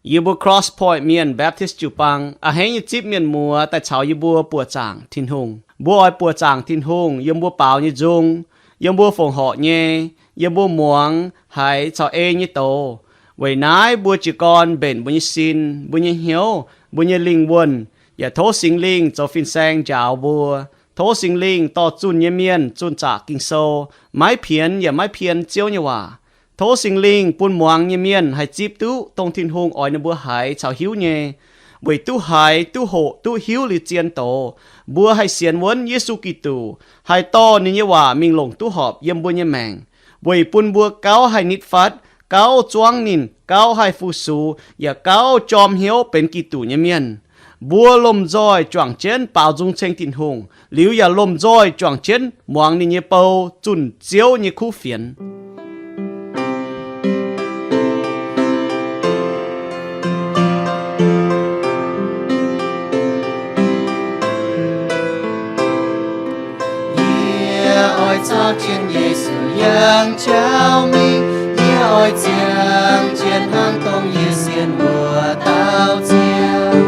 Yie mbuo Cross Point Mienh Baptist jiu-baang a'hneiv nyei zipv mienh muoz daaih caux yie mbuo buoqc zaangc Tin-Hungh. Mbuo oix buoqc zaangc Tin-Hungh yiem mbuo baaux nyei nzung, yiem mbuo fongc horc nyei, yiem mbuo muangx haiz caux ei nyei doz. Weic naaiv mbuo jiez gorn mbenc mbuo nyei sin, mbuo nyei hnyouv, mbuo nyei lingh wuonh, yaac tov Singx Lingh zoux fin-saeng njaaux mbuo. Tov Singx Lingh dorh zunh nyei mienh zunh zaqc Ging-Sou, maiv pienx yaac maiv pien Ziouv nyei waac. Tov Singx Lingh bun muangx nyei mienh haih zipv duqv dongh Tin-Hungh oix ninh mbuo haiz caux hiuv nyei. Weic duqv haiz, duqv hoqc, duqv hiuv liuz zien doz, mbuo haih sienx wuonv Yesu Giduc, haih dorh ninh nyei waac mingh longc duqv horpc yiem mbuo nyei maengc, weic bun mbuo gauh haih nitv fatv, gauh zuangv ninh, gauh haih fu-sux, yaac gauh jorm hnyouv benx Giduc nyei mienh. Mbuo lomh nzoih juangc jienv baaux nzung ceng Tin-Hungh, liuz yaac lomh nzoih juangc jienv muangx ninh nyei bou zunh Ziouv nyei kuv fienx. Yie oix caux jienv Yesu yangh jauv mingh. Yie oix ziangh jienv hnangv dongh yie sienx wuov dauh Ziouv.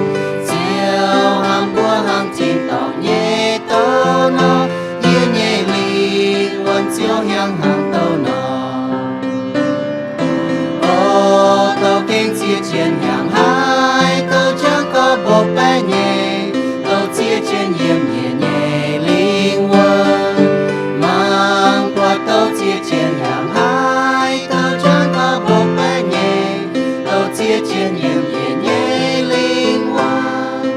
Ziouv hnamv mbuo hnangv tin-dorngh nyei douc nor, yie nyei lingh wuonh Ziouv hiuang hnangv douc nor. O, douc gengh ziex jienv hnyangx haic, douc jangv gorx mbopv baeqv nyei, douc ziex jienv yiem yie nyei lingh wuonh. Mangc buatc douc ziex jienv hnyangx haic, douc jangv gorx mbopv baeqv nyei, douc ziex jienv yiem yie nyei lingh wuonh.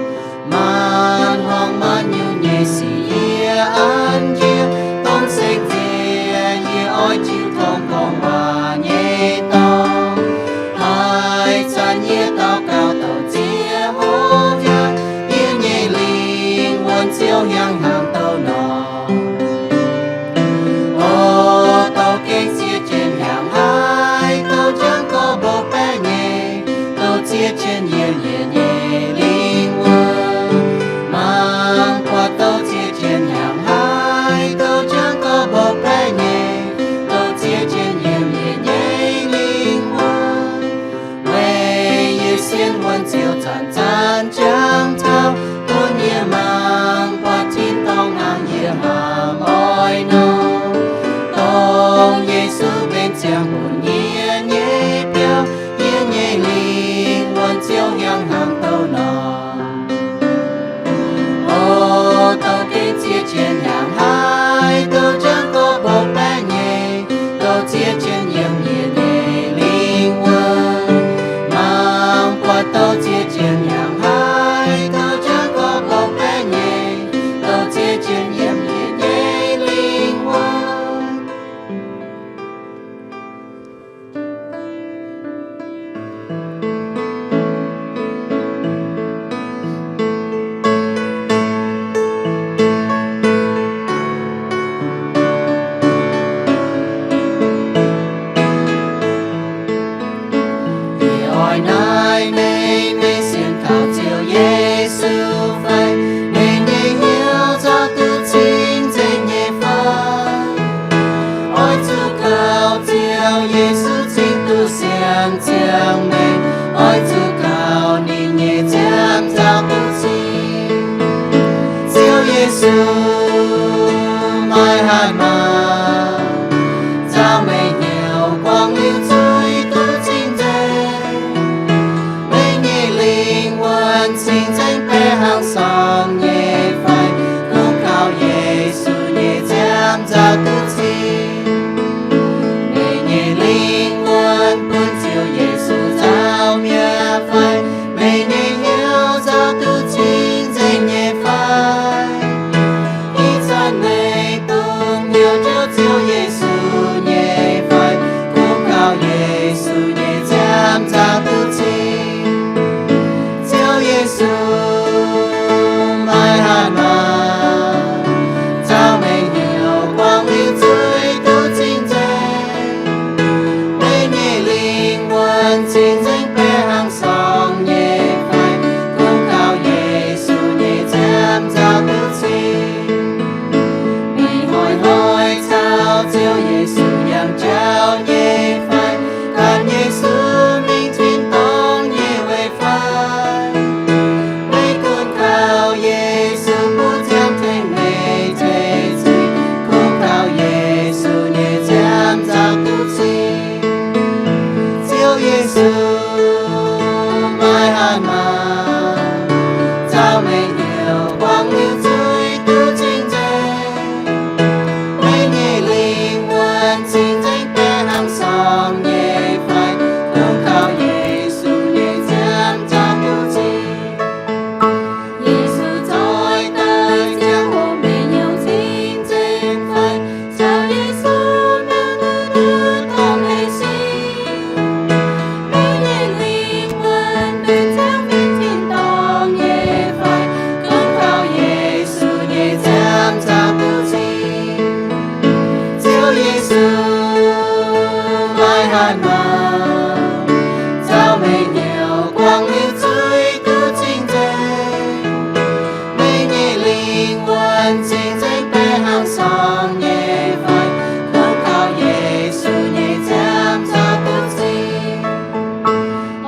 Maanc horngh maanc nyungc nyei sic yie an njiec, dongh seix nziex yie oix jiu tong gorngv waac nyei dorngx. Haaix zanc yie daux gaux douc ziex hoqc hnyangx, yie nyei lingh wuonh Ziouv hiuang hnangv douc nor. O, douc gengh ziex jienv hnyangx haic, douc jangv gorx mbopv baeqv nyei, douc ziex jienv yiem yie nyei lingh wuonh. Mangc buatc douc ziex jienv hnyangx haic, douc jangv gorx mbopv baeqv nyei, douc ziex jienv yiem yie nyei lingh wuonh. Weic yie sienx wuonh Ziouv zanc-zanc jangx taux, bun yie mangc buatc tin-dorngh hnangv yie hnamv oix nor. Dongh Yesu mbenc ziangx bun yie nyei biauv, yie nyei lingh wuonh Ziouv hiuang hnangv douc nor. O, douc gengh ziex jienv hnyangx haic, douc jangv gorx mbopv baeqv nyei, douc ziex jienv yiem yie nyei lingh wuonh. Mangc buatc douc ziex jienv hnyangx haic, douc jangv gorx mbopv baeqv nyei, douc ziex jienv yiem yie nyei lingh wuonh. Yie oix naaic meih, meih sienx kaux Ziouv Yesu fai? Meih nyei hnyouv nzauh duqv cing-nzengc nyei fai? Oix zuqc kaux Ziouv Yesu cing duqv siang-ziangh maengc. Oix zuqc kaux ninh nyei nziaamv nzauh duqv cing. Ziouv Yesu, meih haih maah! Nzauh meih hnyouv buangh liuz zuiz duqv cing-nzengc. Meih nyei lingh wuonh cing-nzengc baeqc hnangv sorng nyei fai? Kungx kaux Yesu nyei nziaamv nzauh duqv cing. Meih nyei lingh wuonh bun Ziouv Yesu nzauh mi'aqv fai? Meih nyei hnyouv nzauh duqv cing-nzengc nyei fai? Ih zanc meih dungx heuc Ziouv, Ziouv Yesu nyei fai? Kungx kaux Yesu nyei nziaamv nzauh duqv cing. Ziouv Yesu, meih Ziangh fim tin-dorngh nyei fai, gunv kaux Yesu nyei nziaamv caux duqv cing. Ziouv Yesu maaih hatc maaz, caux meih hnyouv guangc liuz zuiz duqv cing-nzengc. Meih nyei lingh wuonh cing-nzengc baeqc hnangv sorng nyei fai, gunv kaux Yesu nyei nziaamv caux duqv cing.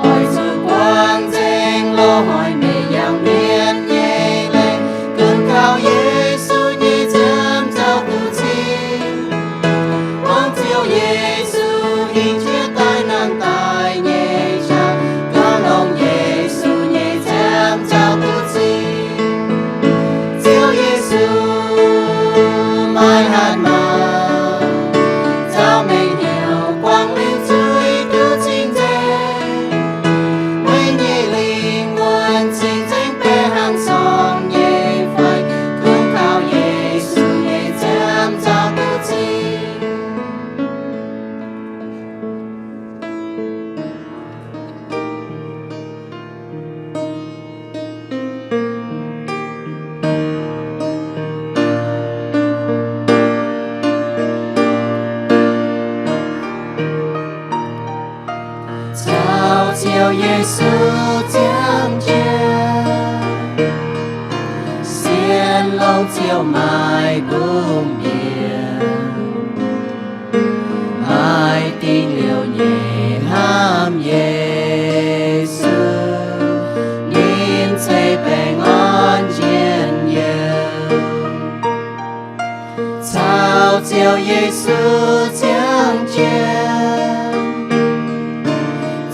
Oix zuqc guangc nzengc loz-hnoi mingh yangh mienv nyei leiz, gunv kaux Yesu nyei nziaamv caux duqv cing. Gorngv Ziouv Yesu hingh jiex daaih nanc daaih nyei qaqv, gorngv longc Yesu nyei nziaamv caux duqv cing. Ziouv Yesu maaih hatc maaz, caux meih hnyouv guangc liuz zuiz duqv cing-nzengc. Meih nyei lingh wuonh cing-nzengc baeqc hnangv sorng nyei fai, gunv kaux Yesu nyei nziaamv caux duqv cing. Caux Ziouv Yesu ziangh jienv, sienx longx Ziouv maaih mbungv mienh, maaih dingc liouc nyei hnamv Yesu, ninh ceix baengh orn njien-youh. Caux Ziouv Yesu ziangh jienv,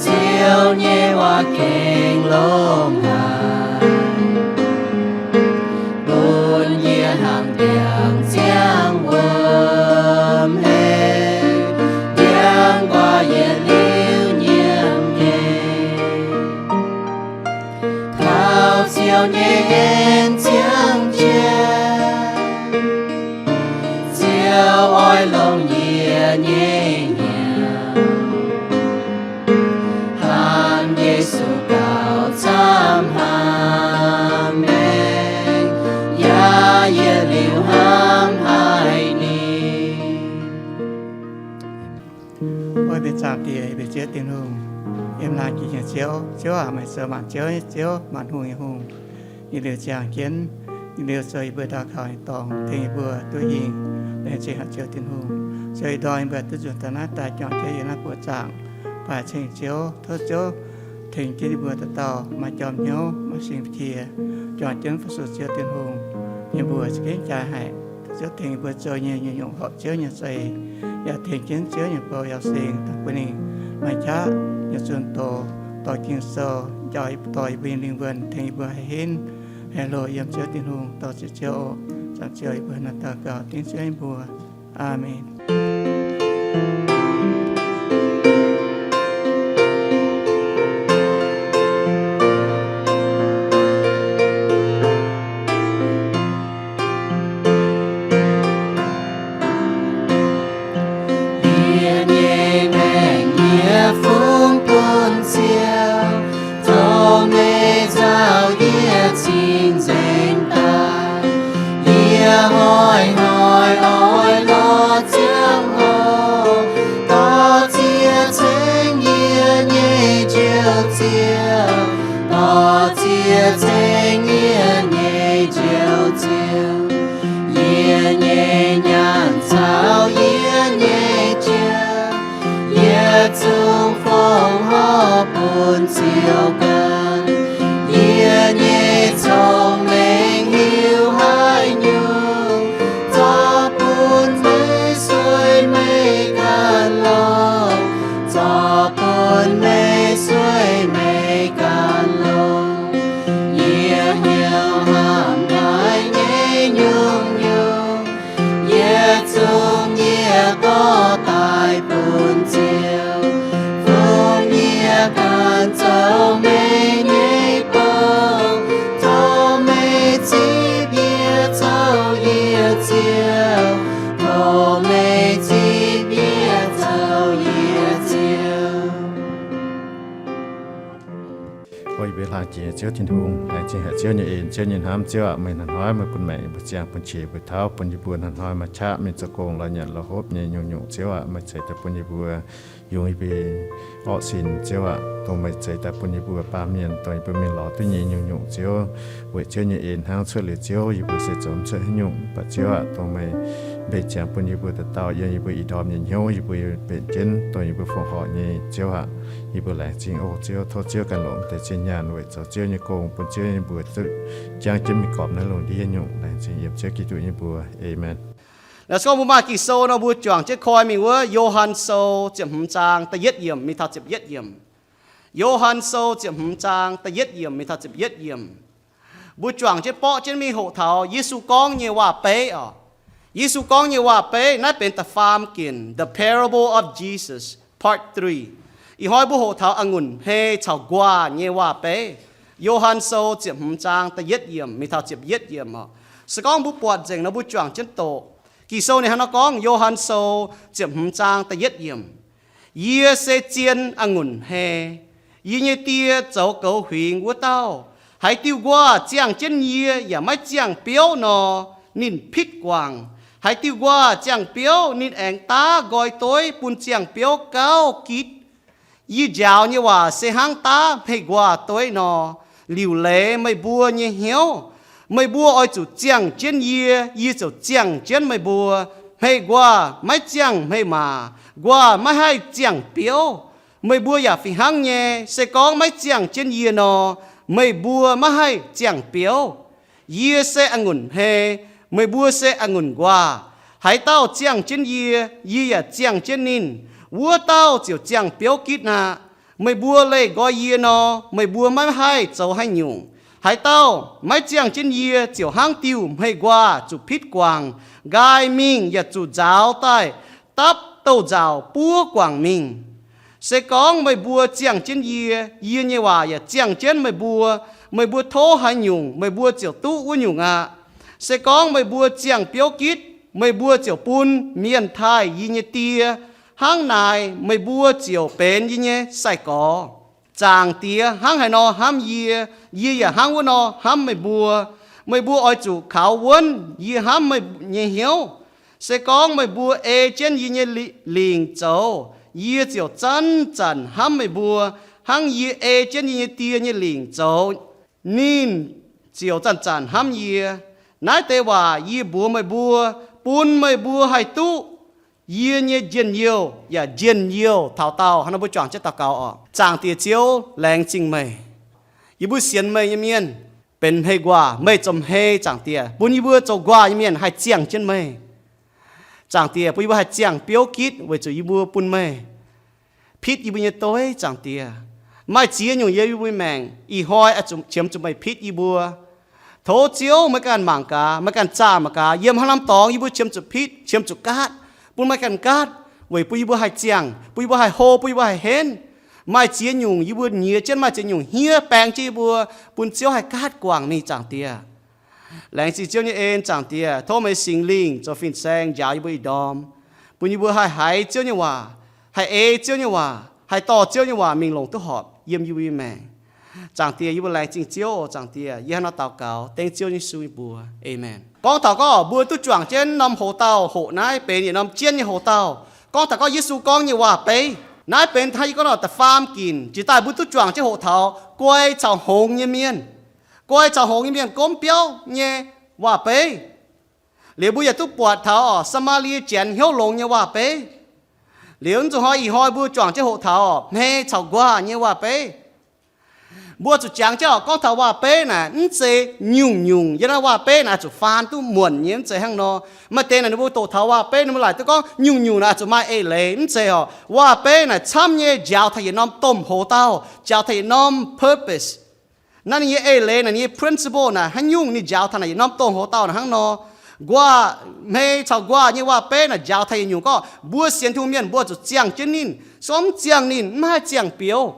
Ziouv nyei waac gengh longx haic, bun yie hnangv ndiangx-ziangh wuom hei, ndiangx-nquaah yietc liuz nyiemc nyei. Taux Ziouv nyei en ziangh jienv, Ziouv oix longc yie nyei hnyouv, hnamv Yesu gauh camv hnamv maengc, yaac yietc liuz hnamv haic ninh. Ov, mbuo zaangc Diex, mbuo Ziouv Tin-Hungh, yiem laangz jiex nyei Ziouv. Ziouv aac, meih zoux maanc ziouv nyei Ziouv, maanc hungh nyei Hungh. Yietc liuz ziangh jienv, yietc liuz zoux yie mbuo daux gaux nyei dorngx, tengx yie mbuo duqv hingh, laengz zingh haic Ziouv Tin-Hungh. Ziouv, ih ndorm yie mbuo duqv nzunc taux naaiv daaih juangc jienv yiem naaiv buoqc zaangc, baac ceng Ziouv, tov Ziouv tengx jienv yie mbuo dauh dauh maaih jorm hnyouv, maaih singx qiex, juangc jienv fu-sux Ziouv Tin-Hungh. Yie mbuo za'gengh jaaix haic. Tov Ziouv tengx yie mbuo zoux nyei nyungc-nyungc horpc Ziouv nyei za'eix, yaac tengx jienv Ziouv nyei bou Yauh Singx daaih bun ninh maaih qaqv nyei zunh doz, dorh Ging-Sou njaaux dorh yie mbuo nyei lingh wuonh, tengx yie mbuo haih henv, haih hlo yiem Ziouv Tin-Hungh. Dorh ziec Ziouv oc. Zaangc Ziouv, yie mbuo naaiv daux gaux dengv Ziouv nyei mbuox. Aamen. Yie nyei maengc yie fungx bun Ziouv, tov meih nzauh yie cing-nzengc daaih. Yie hnoi-hnoi oix lorz ziangh hoc, dorh cie ceng yie nyei Njoux Ziouv, dorh cie ceng yie nyei Njoux Ziouv. Yie nyei nyaanh caux yie nyei jauv, yietc zungv fongc horc bun Ziouv ganh. Yie nyei cong-mengh hiuv haaix nyungc, zorqv bun meih sueih meih ganh longc, zorqv bun meih sueih meih ganh longc. O yie mbuo hlang jiex Ziouv Tin-Hungh, laengz zingh haic Ziouv nyei en, Ziouv nyei hnamv. Ziouv aac, meih hnoi-hnoi meih bun maengc, meih ziangh bun qiex, bun tauv, bun yie mbuo hnoi-hnoi maaih qaqv mingh zoux gong, la'nyatc la'hopv nyei nyungc-nyungc. Ziouv aac, meih ceix daaih bun yie mbuo, yungz yie mbuo orqv sin. Ziouv aac, dongh meih ceix daaih bun yie mbuo baamh mienh, dongh yie mbuo mingh lorz duqv nyei nyungc-nyungc. Ziouv, weic Ziouv nyei en hnangv. Cuotv liuz Ziouv, yie mbuo se zoux mv cuotv haaix nyungc. Mv baac Ziouv aac, dongh meih mbenc ziangx bun yie mbuo dauh dauh yiem yie mbuo ih ndorm nyei hnyouv, yie mbuo benx jienv dongh yie mbuo fongc horc nyei. Ziouv aac, yie mbuo laengz zingh oc. Ziouv, tov Ziouv ganh longc deix zinh nyaanh weic zoux Ziouv nyei gong, bun Ziouv nyei mbuox duqv jangv jienv mingh gormx naaiv lungh ndiev nyungc. Laengz zingh yiem Ziouv Giduc nyei mbuox. Aamen. Naaiv se gorngv mbuo maaih Ging-Sou nor, mbuo juangc jienv koi mingh wuov Yo^han Sou ziepc hmz zaang da'yietv yiemc mingh taux ziepc yietv yiemc. Yo^han Sou ziepc hmz zaang da'yietv yiemc mingh taux ziepc yietv yiemc. Mbuo juangc jienv borqv jienv mingh hoqc taux Yesu gorngv nyei waac-beiv oc. Yesu gorngv nyei waac-beiv naaiv benx da'faam ginc, The Parable of Jesus, Part three. Ih hnoi mbuo hoqc taux a'ngunc hmei caux nquaah nyei waac-beiv. Yo^han Sou ziepc hmz zaang da'yietv yiemc mingh taux ziepc yietv yiemc oc. Se gorngv mbuo buatc nzengc nor, mbuo juangc jienv doqc. Ging-Sou ninh hnangv nor gorngv, Yo^han Sou ziepc hmz zaang da'yietv yiemc. Yie se zien a'ngunc hmei. Yie nyei Die zoux goux huingx wuov dauh. Haaix diuh nquaah ziangh jienv yie yaac maiv ziangh biouv nor, ninh pitv guangc. Haaix diuh nquaah ziangh biouv, ninh aengx daav nqoi dueiv bun ziangh biouv gauh gitv. Yie njaaux nyei waac se hnangv daav hmei-nquaah dueiv nor. Liuc leiz meih mbuo nyei hnyouv. Meih mbuo oix zuqc ziangh jienv yie, yie ziouc ziangh jienv meih mbuo. Hmei-nquaah maiv ziangh hmei-maac, nquaah maiv haih ziangh biouv. Meih mbuo yaac fih hnangv nyei, se gorngv maiv ziangh jienv yie nor, meih mbuo maiv haih ziangh biouv. Yie se a'ngunc hmei, meih mbuo se a'ngunc nquaah. Haaix dauh ziangh jienv yie, yie yaac ziangh jienv ninh, wuov dauh ziouc ziangh biouv gitv aqv. Meih mbuo leih nqoi yie nor, meih mbuo maiv haih zoux haaix nyungc. Haaix dauh maiv ziangh jienv yie ziouc hnangv diuh hmei-nquaah zuqc pitv guangc, nqaai mingh yaac zuqc nzaaux daaih dapv douz-nzauc buov guangc mingh. Se gorngv meih mbuo ziangh jienv yie, yie nyei waac yaac ziangh jienv meih mbuo, meih mbuo tov haaix nyungc, meih mbuo ziouc duqv wuov nyungc aqv. Se gorngv meih mbuo ziangh biouv gitv, meih mbuo ziouc bun mienh taaih yie nyei Die. Hnangv naaic meih mbuo ziouc benx yie nyei sai-gorx. Zaangc Diex hnangv haaix nor hnamv yie, yie yaac hnangv wuov nor hnamv meih mbuo. Meih mbuo oix zuqc kaux wuonv yie hnamv meih nyei hnyouv. Se gorngv meih mbuo ei jienv yie nyei li-, lingc zoux, yie ziouc zanc-zanc hnamv meih mbuo, hnangv yie ei jienv yie nyei Die nyei lingc zoux, ninh ziouc zanc-zanc hnamv yie. Naaiv deix waac yie mbuox meih mbuo, bun meih mbuo haih duqv yie nyei njien-youh yaac njien-youh taux daauh. Hnangv nor mbuo juangc jienv daux gaux oc. Zaangc Diex Ziouv, laengz zingh meih. Yie mbuo sienx meih nyei mienh benx hmei-nquaah, meih zoux hmei, Zaangc Diex, bun yie mbuo zoux nquaah nyei mienh haih ziangh jienv meih. Zaangc Diex, bun yie mbuo haih ziangh biouv gitv weic zuqc yie mbuo bun meih pitv yie mbuo nyei dueiv, Zaangc Diex. Maaih ziex nyungc yiem yie mbuo maengc ih hnoi oix zuqc qiemx zuqc meih pitv yie mbuo. Tov Ziouv meih ganh mangc gaax, meih ganh zaah mangc gaax, yiem haaix norm dorngx yie mbuo qiemx zuqc pitv, qiemx zuqc gaatv, bun meih ganh gaatv, weic bun yie mbuo haih ziangh, bun yie mbuo haih hlo, bun yie mbuo haih henv. Maaih ziex nyungc yie mbuo nyiex jienv, maaih ziex nyungc hniev baeng jienv yie mbuo, bun Ziouv haih gaatv guangc mingh, Zaangc Diex. Laengz zingh Ziouv nyei en, Zaangc Diex. Tov meih Singx Lingh zoux fin-saeng njaaux yie mbuo ih ndorm, bun yie mbuo haih haiz Ziouv nyei waac, haih ei Ziouv nyei waac, haih dorh Ziouv nyei waac mingh longc duqv horpc yiem yie mbuo nyei maengc. Zaangc Diex, yie mbuo laengz zingh Ziouv oc, Zaangc Diex. Yie hnangv naaiv daux gaux dengv Ziouv Yesu nyei mbuox. Aamen. Gorngv taux gorngv mbuo duqv juangc jienv norm hoc-dauh hoqc naaiv benx yietc norm jienv nyei hoc-dauh. Gorngv taux gorngv Yesu gorngv nyei waac-beiv, naaiv benx hnangv yie gorngv nor da'faam ginc. Jiex daaih mbuo duqv juangc jienv hoqc taux guai caux hngongx nyei mienh, guai caux hngongx nyei mienh gomv biauv nyei waac-beiv. Liuz mbuo yaac duqv buatc taux oc, Saa^maa^lie Janx hnyouv longx nyei waac-beiv. Liuz mv zuqc hnoi ih hnoi mbuo juangc jienv hoqc taux oc, hmei caux nquaah nyei waac-beiv. Mbuo zuqc jangx jienv oc, gorngv taux waac-beiv naaic mv zeiz nyungc-nyungc yiem naaiv waac-beiv naaic zuqc faan duqv muonc nyei, mv zeiz hnangv nor. Maaih deix naaic ninh mbuo doqc taux waac-beiv ninh mbuo laaic duqv gorngv nyungc-nyungc naaic zuqc maaih eix leiz, mv zeiz oc. Waac-beiv naaic camv nyei njaaux taux yietc norm domh hoc-dauh, njaaux taux yietc norm purpose. Naaiv ninh nyei eix leiz naaic, ninh nyei principle naaic hnangv nyungc ninh njaaux taux naaic yietc norm domh hoc-dauh naaic hnangv nor. Nquaah, hmei caux nquaah nyei waac-beiv naaic njaaux taux yietc nyungc gorngv mbuo sienx Tin-Hungh mienh mbuo zuqc ziangh jienv ninh. Se gorngv mv ziangh ninh, mv haih ziangh biouv.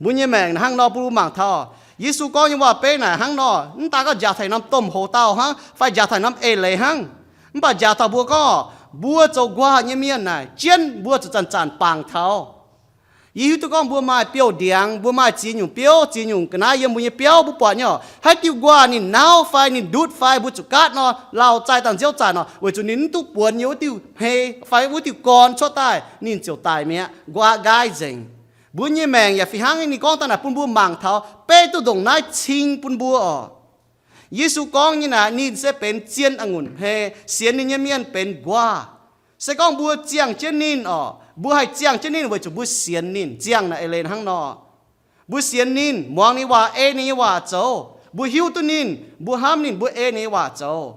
Mbuo nyei maengc naaic hnangv nor, mbuo mangc taux Yesu gorngv nyei waac-beiv naaic hnangv nor, mv daan gorngv njaaux taux yietc norm domh hoc-dauh hnangv fai njaaux taux yietc norm eix leiz hnangv, mv baac njaaux taux mbuo gorngv mbuo zoux nquaah nyei mienh naaic jienv mbuo zuqc zanc-zanc bangc taux. Yie hiuv duqv gorngv mbuo maaih biouv-ndiangx, mbuo maaih ziex nyungc biouv, ziex nyungc ga'naaiv yiem mbuo nyei biauv. Mbuo buatc nyei, haaix diuh nquaah ninh nauv fai ninh ndutv fai mbuo zuqc gaatv nor, lauh zaih dangh nziouv zaaic nor, weic zuqc ninh mv duqv buonx nyei wuov diuh hmei fai wuov diuh gorn cuotv daaih, ninh ziouc daic mi'aqv, nquaah nqaai nzengc. Mbuo nyei maengc yaac fih hnangv. Ninh gorngv daaih naaic bun mbuo mangc taux beiv duqv ndongc naaiv cing bun mbuo oc. Yesu gorngv nyei naaic, ninh se benx zien a'ngunc hmei, sienx ninh nyei mienh benx nquaah. Se gorngv mbuo ziangh jienv ninh oc, mbuo haih ziangh jienv ninh weic zuqc mbuo sienx ninh. Ziangh naaic eix leiz hnangv nor. Mbuo sienx ninh, muangx ninh nyei waac, ei ninh nyei waac zoux. Mbuo hiuv duqv ninh, mbuo hnamv ninh, mbuo ei ninh nyei waac zoux.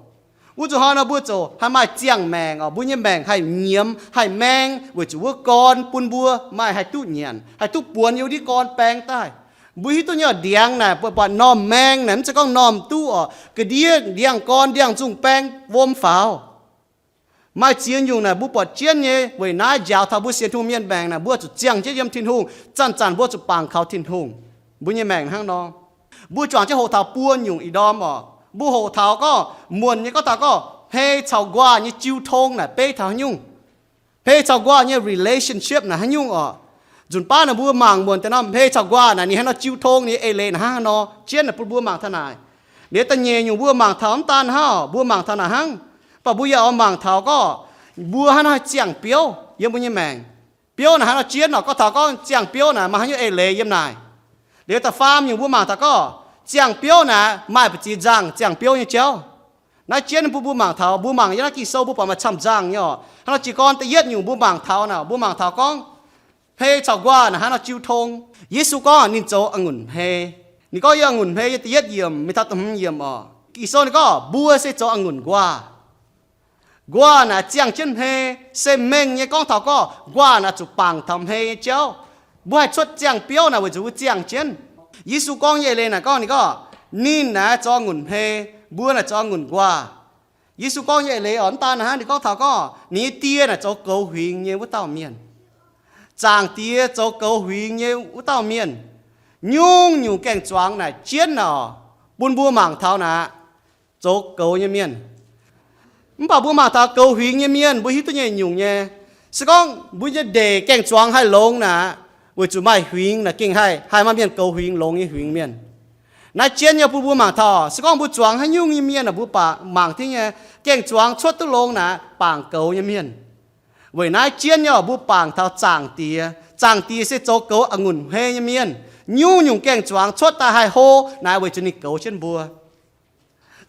Wuov zuqc hnoi nor mbuo ziouc haih maaih ziangh maengc oc. Mbuo nyei maengc haih nyiemz, haih maeng, weic zuqc wuov gorn bun mbuo maaih haih duqv nyanc, haih duqv buonx yiem ndiev gorn baeng daaih. Mbuo hiuv duqv nyei oc, ndiangx naaic, buatc normh maeng naaic, mv zeiz gorngv normh duqv oc, ga'ndiev ndiangx-gorn ndiangx-nzungh baeng wuom faaux. Maaih ziex nyungc naaic mbuo buatc jienv nyei. Weic naaiv njaaux taux mbuo sienx Tin-Hungh mienh maengc naaic, mbuo zuqc ziangh jienv yiem Tin-Hungh, zanc-zanc mbuo zuqc bangc kaux Tin-Hungh. Mbuo nyei maengc hnangv nor. Mbuo juangc jienv hoqc taux buo nyungc ih ndorm oc. Mbuo hoqc taux gorngv muonc nyei, gorngv taux gorngv hmei caux nquaah nyei jiu tong naaic beiv taux haaix nyungc. Hmei caux nquaah nyei relationship naaic haaix nyungc oc. Nzunc baav naaic mbuo mangc muonc deix norm hmei caux nquaah naaic ninh haaix nor jiu tong, ninh nyei eix leiz naaic hnangv haaix nor, jienv naaic bun mbuo mangc taux naaic. Liuz da'nyeic nyungc mbuo mangc taux mv daan hnangv, mbuo mangc taux naaic hnangv, mv baac mbuo yaac oix mangc taux gorngv mbuo haaix nor haih ziangh biouv yiem mbuo nyei maengc. Biouv naaic haaix nor jienv oc. Gorngv taux gorngv ziangh biouv naaic maaih haaix nyungc eix leiz yiem naaic. Liuz da'faam nyungc mbuo mangc taux gorngv ziangh biouv naaic maaih ba'ziex nzangh ziangh biouv nyei jauv. Naaiv jienv bun mbuo mangc taux, mbuo mangc yiem naaiv Ging-Sou mbuo buatc maaih camv nzangh nyei oc. Hnangv nor jiez gorn da'yietv nyungc mbuo mangc taux naaic, mbuo mangc taux gorngv hmei caux nquaah naaic haaix nor jiu tong. Yesu gorngv ninh zoux a'ngunc hmei. Ninh gorngv yiem a'ngunc hmei nyei da'yietv yiemc mingh taux da'hmz yiemc oc. Ging-Sou ninh gorngv mbuo se zoux a'ngunc nquaah. Nquaah naaic ziangh jienv hmei, se mengh nyei gorngv taux gorngv nquaah naaic zuqc bangc taux hmei nyei jauv. Mbuo haih cuotv ziangh biouv naaic weic zuqc mbuo ziangh jienv. Yesu gorngv nyei eix leiz naaic gorngv ninh gorngv ninh naaic zoux a'ngunc hmei, mbuo naaic zoux a'ngunc nquaah. Yesu gorngv nyei eix leiz oc, mv daan naaic hnangv, ninh gorngv taux gorngv ninh nyei Die naaic zoux goux huingx nyei wuov dauh mienh. Zaangc Diex zoux goux huingx nyei wuov dauh mienh. Nyungc-nyungc gaeng-zuangx naaic jienv naaic oc, bun mbuo mangc taux naaic zoux goux nyei mienh. Mv baac mbuo mangc taux goux huingx nyei mienh, mbuo hiuv duqv nyei nyungc nyei. Se gorngv mbuo nyei ndeic gaeng-zuangx haih longx naaic, weic zuqc maaih huingx naaic gengh haih, haih maaih mienh goux huingx, longx nyei huingx mienh. Naaiv jienv nyei bun mbuo mangc taux, se gorngv mbuo zuangx haaix nyungc nyei mienh naaic, mbuo baac mangc jienv nyei, gaeng-zuangx cuotv duqv longx naaic, bangc goux nyei mienh. Weic naaiv jienv nyei oc, mbuo bangc taux Zaangc Diex. Zaangc Diex se zoux goux a'ngunc hmei nyei mienh. Nyungc-nyungc gaeng-zuangx cuotv daaih haih hlo naaic, weic zuqc ninh goux jienv mbuo.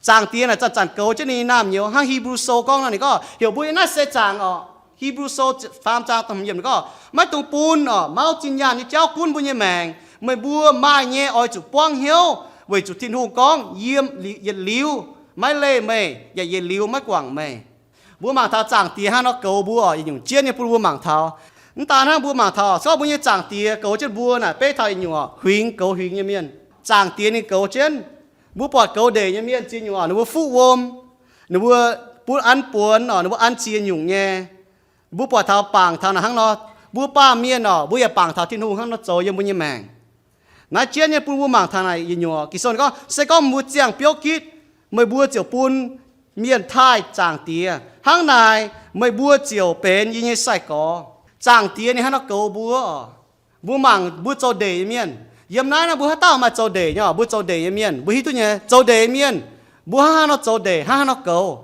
Zaangc Diex naaic zanc-zanc goux jienv ninh nyei naamh nyouz. Hnangv Hipv^lu Sou gorngv nor, ninh gorngv heuc mbuo yiem naaiv seix zaangc oc, Hipv^lu Sou faam zaang da'hmz yiemc ninh gorngv, maiv dungx bun oc mauv zinh nyaanh nyei jauv gunv mbuo nyei maengc. Meih mbuo maaih nyei oix zuqc buangv hnyouv, weic zuqc Tin-Hungh gorngv, yiem yietc liuz maiv leih meih, yaac yietc liuz maiv guangc meih. Mbuo mangc taux Zaangc Diex hnangv nor goux mbuo oc, yietc nyungc jienv nyei bun mbuo mangc taux. Mv daan hnangv, mbuo mangc taux se gorngv mbuo nyei Zaangc Diex goux jienv mbuo naaic, beiv taux yietc nyungc oc, huingx goux huingx nyei mienh. Zaangc Diex ninh goux jienv. Mbuo buatc goux ndeic nyei mienh ziex nyungc oc, ninh mbuo fuqv wuom, ninh mbuo bun an buonx oc, ninh mbuo an ziex nyungc nyei. Mbuo buatc taux bangc taux naaic hnangv nor, mbuo baamh mienh oc, mbuo yaac bangc taux Tin-Hungh hnangv nor zoux yiem mbuo nyei maengc. Naaiv jienv nyei bun mbuo mangc taux naaic yietc nyungc oc. Ging-Sou gorngv, se gorngv mbuo ziangh biouv gitv, meih mbuo ziouc bun mienh taaih Zaangc Diex. Hnangv naaic meih mbuo ziouc benx yie nyei sai-gorx. Zaangc Diex ninh hnangv nor goux mbuo oc. Mbuo mangc mbuo zoux ndeic nyei mienh. Yiem naaiv naaiv mbuo haaix dauh maaih zoux ndeic nyei oc? Mbuo zoux ndeic nyei mienh, mbuo hiuv duqv nyei, zoux ndeic nyei mienh, mbuo hnangv haaix nor zoux ndeic, hnangv haaix nor goux.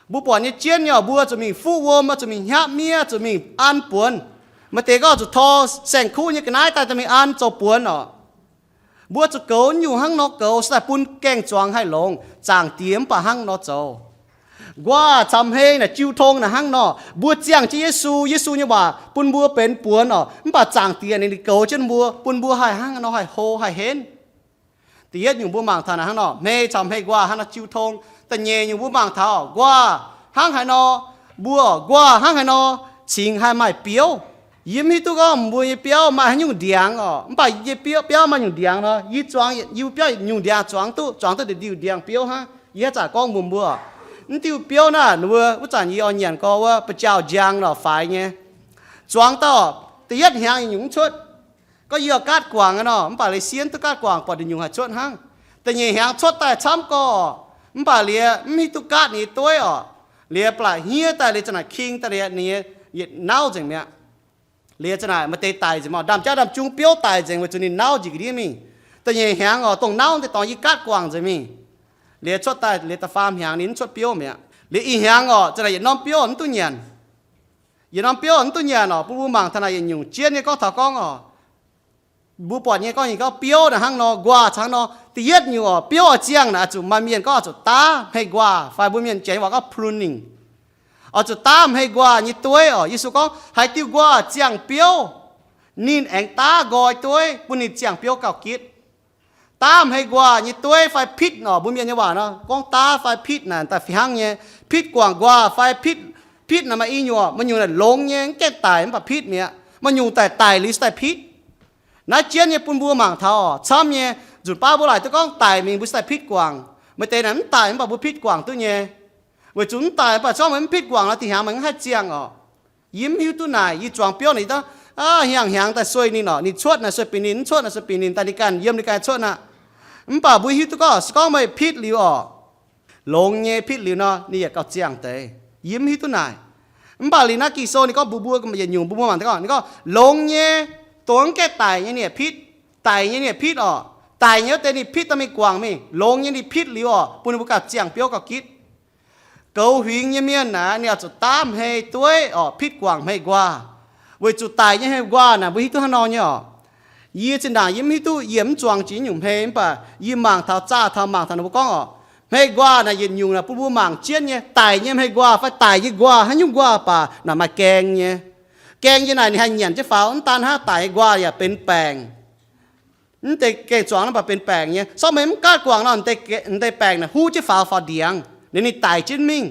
Mbuo buatc nyei jienv nyei oc, mbuo zuqc mingh fuqv wuom, zuqc mingh hnyapv miev, zuqc mingh an buonx. Maaih deix gorngv zuqc tor saeng-kuv nyei ga'naaiv daaih dorh mingh an zoux buonx oc. Mbuo zuqc goux nyungc hnangv nor goux, se daaih bun gaeng-zuangx haih longx. Zaangc Diex mv baac hnangv nor zoux. Nquaah caux hmei naaic jiu tong naaic hnangv nor. Mbuo ziangh jienv Yesu, Yesu nyei waac bun mbuo benx buonx oc. Mv baac Zaangc Diex ninh goux jienv mbuo, bun mbuo haih hnangv nor haih hlo haih henv. Da'yietv nyungc mbuo mangc taux naaic hnangv nor, hmei caux hmei nquaah hnangv nor jiu tong. Da'nyeic nyungc mbuo mangc taux nquaah hnangv haaix nor, mbuo nquaah hnangv haaix nor cingx haih maaih biouv. Yie mv hiuv duqv gorngv mbuo nyei biauv maaih haaix nyungc ndiangx oc, mv baac yie biauv, biauv maaih nyungc ndiangx nor, yie zuangx, yie biauv nyungc ndiangx zuangx duqv, zuangx duqv diuh ndiangx biouv hnangv. Yie haaix zanc gorngv mbuox mbuo, mv diuh biouv naaiv, ninh mbuo wuov zanc yie oix nyanc gorx wuov ba'jaauh njang nor faix nyei. Zuangx dauh da'yietv hnyangx nyungc mv cuotv. Gorngv yie oix gaatv guangc nor, mv baac liuz siev duqv gaatv guangc, buatc ninh nyungc haih cuotv hnangv. Da'nyeic hnyangx cuotv daaih camv gorx, mv baac liuz mv hiuv duqv gaatv ninh nyei dueiv oc. Liuz ba'laqc hniev daaih liuz za'naaic king daaih liuz ninh nyei yietc nauv nzengc mi'aqv. Liuz za'naaic maaih deix daic nzengc, maaih ndaamv-jaav ndaamv-jungv biouv daic nzengc weic zuqc ninh nauv njiec ga'ndiev mingh. Da'nyeic hnyangx oc, dongh nauv deix dorngx yie gaatv guangc nzengc mingh. Liuz cuotv daaih liuz da'faam hnyangx ninh mv cuotv biouv mi'aqv. Liuz ih hnyangx oc, za'naaic yietc norm biouv mv duqv nyanc. Yietc norm biouv mv duqv nyanc oc, bun mbuo mangc taux naaic yietc nyungc jienv nyei gorngv taux gorngv oc, mbuo buatc nyei gorngv ninh gorngv biouv naaic hnangv nor, nquaah cangv nor. Da'yietv nyungc oc, biouv oix ziangh naaic oix zuqc maaih mienh gorngv oix zuqc daav hmei nquaah, fai mbuo mienh jiex waac gorngv pruning. Oix zuqc daav hmei nquaah nyei dueiv oc. Yesu gorngv haaix diuh nquaah ziangh biouv, ninh aengx daav nqoi dueiv bun ninh ziangh biouv gauh gitv. Daav hmei nquaah nyei dueiv fai pitv oc, mbuo mienh nyei waac nor gorngv daav fai pitv naaic daaih fih hnangv nyei. Pitv guangc nquaah fai pitv, pitv naaic maaih i nyungc, maaih nyungc naaic longx nyei, mv gaengh daic mv baac pitv mi'aqv. Maaih nyungc daic daic liuz se daaih pitv. Naaiv jienv nyei bun mbuo mangc taux oc, camv nyei, nzunc baav mbuo laaic duqv gorngv daic mingh mbuo se daaih pitv guangc. Maaih deix naaic mv daic mv baac mbuo pitv guangc duqv nyei. Weic zuqc mv daic mv baac zorqv meih mv pitv guangc nor, dinh hnyangx meih mv haih ziangh oc. Yie mv hiuv duqv naaic, yie zuangx biouv naaic, yie daaih, aa, hnyangx hnyangx daaih sueih ninh oc. Ninh cuotv naaic sueih bieqc ninh, mv cuotv naaic sueih bieqc ninh, daaih ninh ganh yiem ninh ganh cuotv aqv. Mv baac mbuo hiuv duqv gorngv se gorngv meih pitv liuz oc, longx nyei pitv liuz nor, ninh yaac gauh ziangh deix. Yie mv hiuv duqv naaic. Mv baac liuz naaiv Ging-Sou ninh gorngv mbuox mbuo yietc nyungc, mbuo mbuo mangc deix gorngv, ninh gorngv longx nyei, dongh mv gaengh daic nyei ninh yaac pitv, daic nyei ninh yaac pitv oc. Daic nyei wuov deix ninh pitv daaih mingh guangc mingh, longx nyei ninh pitv liuz oc, bun ninh mbuo gauh ziangh biouv gauh gitv. Goux huingx nyei mienh naaic, ninh oix zuqc daav hmei dueiv oc, pitv guangc hmei nquaah, weic zuqc daic nyei hmei nquaah naaic mbuo hiuv duqv hnangv nor nyei oc. Yie zinh ndaangc yie mv hiuv duqv, yie mv zuangx jiex nyungc hmei, mv baac yie mangc taux zaah taux mangc taux ninh mbuo gorngv oc, hmei nquaah naaic yietc nyungc naaic bun mbuo mangc jienv nyei. Daic nyei hmei nquaah fai daic nyei nquaah, haaix nyungc nquaah baac naaic maaih gaeng nyei. Gaeng nyei naaic ninh haih nyanc jienv faaux, mv daan hnangv, daic nyei nquaah yaac benx baengc. Mv deix gaeng-zuangx naaiv baac benx baengc nyei. Sortv meih mv gaatv guangc nor, deix baengc naaic huv jienv faaux faaux ndiangx, ninh daic jienv mingh.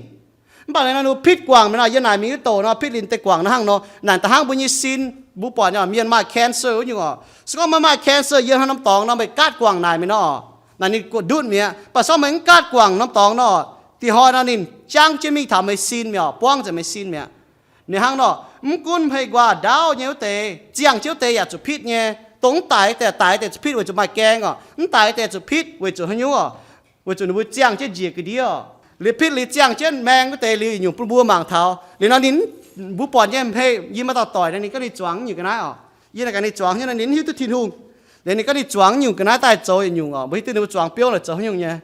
Mv baac naaiv nor pitv guangc mi'aqv nor, yiem naaic mingh wuov douc nor, pitv liuz deix guangc nor hnangv nor, naaic da'hnangv mbuo nyei sin, mbuo buatc nyei mienh maaih cancer wuov nyungc oc. Se gorngv meih maaih cancer yiem haaix norm dorngx nor, meih gaatv guangc naaic mi'aqv nor, naaic ninh guangc ndutv mi'aqv. Mv baac sortv meih mv gaatv guangc norm dorngx nor, dinh hnoi nor ninh jangv jienv mingh taux meih sin mi'aqv, buangv nzengc meih sin mi'aqv. Ninh hnangv nor, mv gunv hmei nquaah ndaauv nyei wuov deix, ziangh jienv wuov deix yaac zuqc pitv nyei. Dongh mv daic deix, daic deix zuqc pitv weic zuqc maaih gaeng oc. Mv daic deix zuqc pitv weic zuqc haaix nyungc oc? Weic zuqc ninh mbuo ziangh jienv njiec ga'ndiev oc. Liuz pitv liuz ziangh jienv maeng wuov deix liuz yietc nyungc bun mbuo mangc taux. Liuz nor ninh, mbuo buatc nyei hmei, yie maaih dauh doic nor ninh gorngv ninh zuangx nyungc ga'naaiv oc. Yie naaic gaax ninh zuangx nyei nor ninh mv hiuv duqv Tin-Hungh. Liuz ninh gorngv ninh zuangx nyungc ga'naaiv daaih zoux yietc nyungc oc, mbuo hiuv duqv ninh mbuo zuangx biouv naaic zoux haaix nyungc nyei.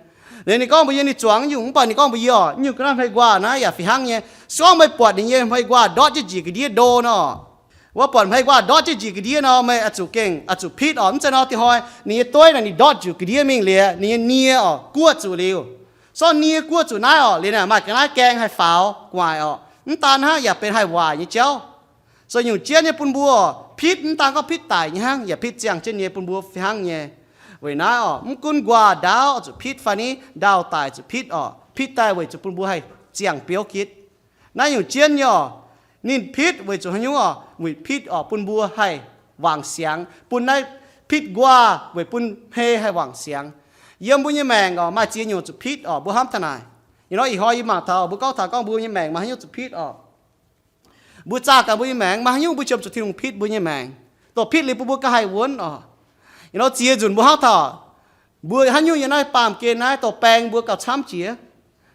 Liuz ninh gorngv mbuox yie ninh zuangx nyungc, mv baac ninh gorngv mbuox yie oc, nyungc ga'naaiv hmei nquaah naaiv yaac fih hnangv nyei. Se gorngv meih buatc ninh nyei hmei nquaah ndortv jienv njiec ga'ndiev ndo nor, wuov buatc hmei nquaah ndortv jienv njiec ga'ndiev nor, meih oix zuqc gengh oix zuqc pitv oc. Mv zeiz nor dinh hnoi ninh nyei dueiv naaic ninh ndortv njiec ga'ndiev mingh liuz ninh nyei nie oc guoqv zuqc liuz. Sortv nie guoqv zuqc naaiv oc, liuz naaic maaih ga'naaiv gaeng haih faaux gu'nguaaic oc. Mv daan hnangv, yaac benx haih waaic nyei jauv. Zoux nyungc jienv nyei bun mbuo oc, pitv mv daan gorngv pitv daic nyei hnangv, yaac pitv ziangh jienv nyei bun mbuo fih hnangv nyei. Weic naaiv oc, mv gunv nquaah ndaauv zuqc pitv fai ni ndaauh daic zuqc pitv oc, pitv daaih weic zuqc bun mbuo haih ziangh biouv gitv. Naaiv nyungc jienv nyei oc, ninh pitv weic zuqc haaix nyungc oc? Weic pitv oc bun mbuo haih wangc siangx, bun naaiv pitv nquaah weic bun hmei haih wangc siangx. Yiem mbuo nyei maengc oc, maaih ziex nyungc zuqc pitv oc, mbuo hnamv taux naaic. Ih hnoi, ih hnoi yie mangc taux mbuo gorngv taux gorngv mbuo nyei maengc maaih haaix nyungc zuqc pitv oc? Mbuo zaah ganh mbuo nyei maengc maaih haaix nyungc mbuo qiemx zuqc Tin-Hungh pitv mbuo nyei maengc, dongh pitv liuz bun mbuo gauh haih wuonv oc. Ih hnoi ziex nzunc mbuo hnamv taux mbuo haaix nyungc yiem naaiv baamh gen naaiv dongh baeng mbuo gauh camv jiex.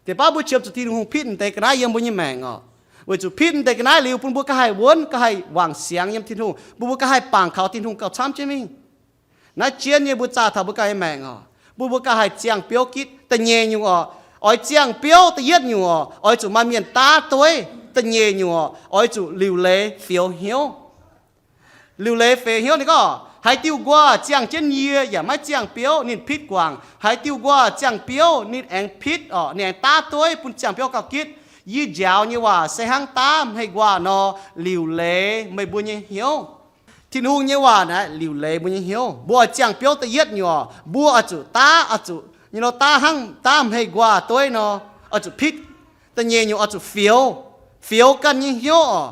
Deix baav mbuo qiemx zuqc Tin-Hungh pitv deix ga'naaiv yiem mbuo nyei maengc oc, weic zuqc pitv deix ga'naaiv liuz bun mbuo gauh haih wuonv, gauh haih wangc siangx yiem Tin-Hungh, bun mbuo gauh haih bangc kaux Tin-Hungh gauh camv jienv mingh. Naaiv jienv nyei mbuo zaah taux mbuo ganh nyei maengc oc, bun mbuo gauh haih ziangh biouv gitv. Da'nyeic nyungc oc, oix ziangh biouv da'yietv nyungc oc, oix zuqc maaih mienh daav dueiv. Da'nyeic nyungc oc, oix zuqc liuc leiz fioux hnyouv. Liuc leiz fioux hnyouv ninh gorngv, haaix diuh nquaah ziangh jienv yie yaac maiv ziangh biouv, ninh pitv guangc. Haaix diuh nquaah ziangh biouv ninh aengx pitv oc, ninh aengx daav dueiv bun ziangh biouv gauh gitv. Yie njaaux nyei waac se hnangv daav hmei nquaah nor, liuc leiz meih mbuo nyei hnyouv. Tin-Hungh nyei waac naaiv liuc leiz mbuo nyei hnyouv. Mbuo oix ziangh biouv da'yietv nyungc oc, mbuo oix zuqc daav, oix zuqc nyei nor daav hnangv daav hmei nquaah dueiv nor, oix zuqc pitv. Da'nyeic nyungc oix zuqc fioux, fioux ganh nyei hnyouv oc.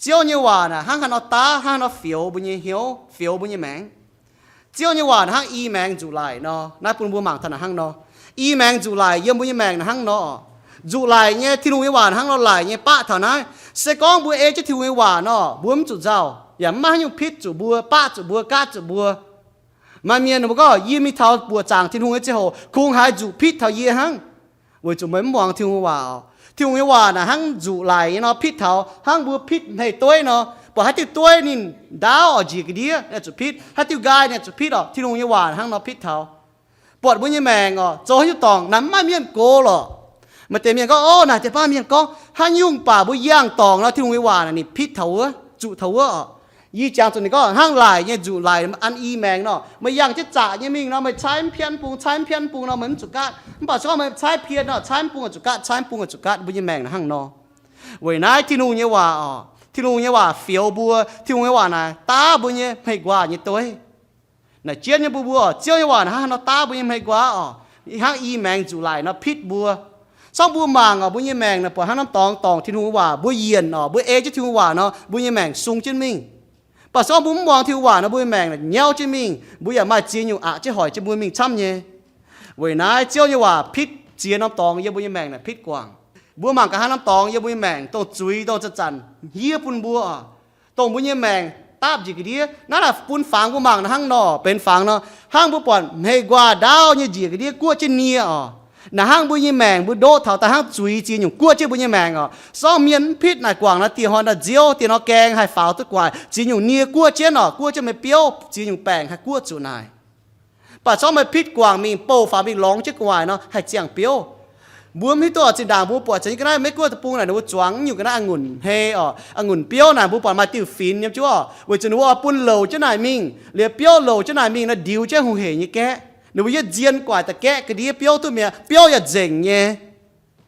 Ziouv nyei waac naaic hnangv haaix nor daav, hnangv haaix nor fioux mbuo nyei hnyouv, fioux mbuo nyei maengc. Ziouv nyei waac naaic hnangv i maengx nzuqc laic nor. Naaiv bun mbuo mangc taux naaic hnangv nor. I maengx nzuqc laic yiem mbuo nyei maengc naaic hnangv nor. Nzuqc laic nyei, Tin-Hungh nyei waac naaic hnangv nor laic nyei baqv taux naaiv. Se gorngv mbuo ei jienv Tin-Hungh nyei waac nor, mbuo mv zuqc nzauh, yaac mv maaih haaix nyungc pitv zuqc mbuo, baqv zuqc mbuo, gaatv zuqc mbuo. Maaih mienh ninh mbuo gorngv, yie mingh taux buoqc zaangc Tin-Hungh nyei ziangh hoc kungx haiz nzuqc pitv taux yie hnangv, weic zuqc meih mv muangx Tin-Hungh nyei waac oc. Tin-Hungh nyei waac naaic hnangv nzuqc laic nyei nor pitv taux, hnangv mbuo pitv hmei dueiv nor. Baac haaix diuh dueiv ninh ndaauv oc, njiec ga'ndiev, ninh zuqc pitv. Haaix diuh nqaai ninh zuqc pitv oc. Tin-Hungh nyei waac hnangv nor pitv taux. Buatc mbuo nyei maengc oc, zoux haaix nyungc dorngc naaic mv maaih mienh gox lorqc. Maaih deix mienh gorngv, ov, naaic deix baav mienh gorngv haaix nyungc baac mbuo yangh dorngc nor, Tin-Hungh nyei waac naaic ninh pitv taux wuov, zuqc taux wuov oc. Yie jangx zuqc ninh gorngv hnangv laaic nyei nzuqc laaic an i maengx nor, meih yangh jienv zaqc nyei mingh nor, meih caaiv mv piatv mv bung, caaiv mv piatv mv bung nor, meih mv zuqc gaatv. Mv baac se gorngv meih caaiv pien nor, caaiv mv bung zuqc gaatv, caaiv mv bung zuqc gaatv. Mbuo nyei maengc naaic hnangv nor. Weic naaiv Tin-Hungh nyei waac oc, Tin-Hungh nyei waac fioux mbuo. Tin-Hungh nyei waac naaic daav mbuo nyei hmei nquaah nyei dueiv. Naaic jienv nyei bun mbuo oc, Ziouv nyei waac naaic hnangv nor daav mbuo nyei hmei nquaah oc, hnangv i maengx nzuqc laaic nor pitv mbuo. Se gorngv mbuo mangc oc, mbuo nyei maengc naaic buatc hnangv norm dorngx dorngc Tin-Hungh waac, mbuo yienc oc, mbuo ei jienv Tin-Hungh waac nor, mbuo nyei maengc sung jienv mingh. Mv baac se gorngv mbuo mv muangx Tin-Hungh waac nor, mbuo nyei maengc naaic nyauv jienv mingh, mbuo yaac maaih ziex nyungc aqc jienv hoic jienv mbuo mingh camv nyei. Weic naaiv Ziouv nyei waac pitv ziex norm dorngx yiem mbuo nyei maengc naaic pitv guangc. Mbuo mangc gaax hnangv norm dorngx yiem mbuo nyei maengc, dongh zuiz, dongh zanc-zanc hniev bun mbuo oc, dongh mbuo nyei maengc dapv njiec ga'ndiev. Naaiv naaic bun fangx mbuo mangc naaic hnangv nor, benx fangx nor, hnangv mbuo buatc hmei nquaah ndaauv nyei njiec ga'ndiev guoqv jienv nie oc. Naaic hnangv mbuo nyei maengc mbuo ndoqv taux daaih hnangv zuiz ziex nyungc guoqv jienv mbuo nyei maengc oc. Se gorngv mienh mv pitv naaic guangc nor, dieh hnoi naaic nziouv, dieh hnoi gaeng haih faaux duqv gu'nguaaic. Ziex nyungc nie guoqv jienv oc, guoqv jienv meih biouv, ziex nyungc baengc haih guoqv zuqc naaic. Mv baac se gorngv meih pitv guangc mingh, bouh faaux mingh lorngx jienv gu'nguaaic nor, haih ziangh biouv. Mbuo mv hiuv duqv oc, zinh ndaangc mbuo buatc zengc nyei ga'naaiv Meiv-Guoqv deic-bung naaic, ninh mbuo zuangx nyungc ga'naaiv a'ngunc hmei oc, a'ngunc biouv naaic, mbuo buatc maaih diuh finx nyei juov oc, weic zuqc ninh mbuo oix bun louc jienv naaic mingh. Liuz biouv louc jienv naaic mingh nor, ndiux jienv hungh heic nyei gaeqv. Ninh mbuo yietv nzien gu'nguaaic da'gaeqv ga'ndiev biouv duqv mi'aqv. Biouv yaac nzengc nyei,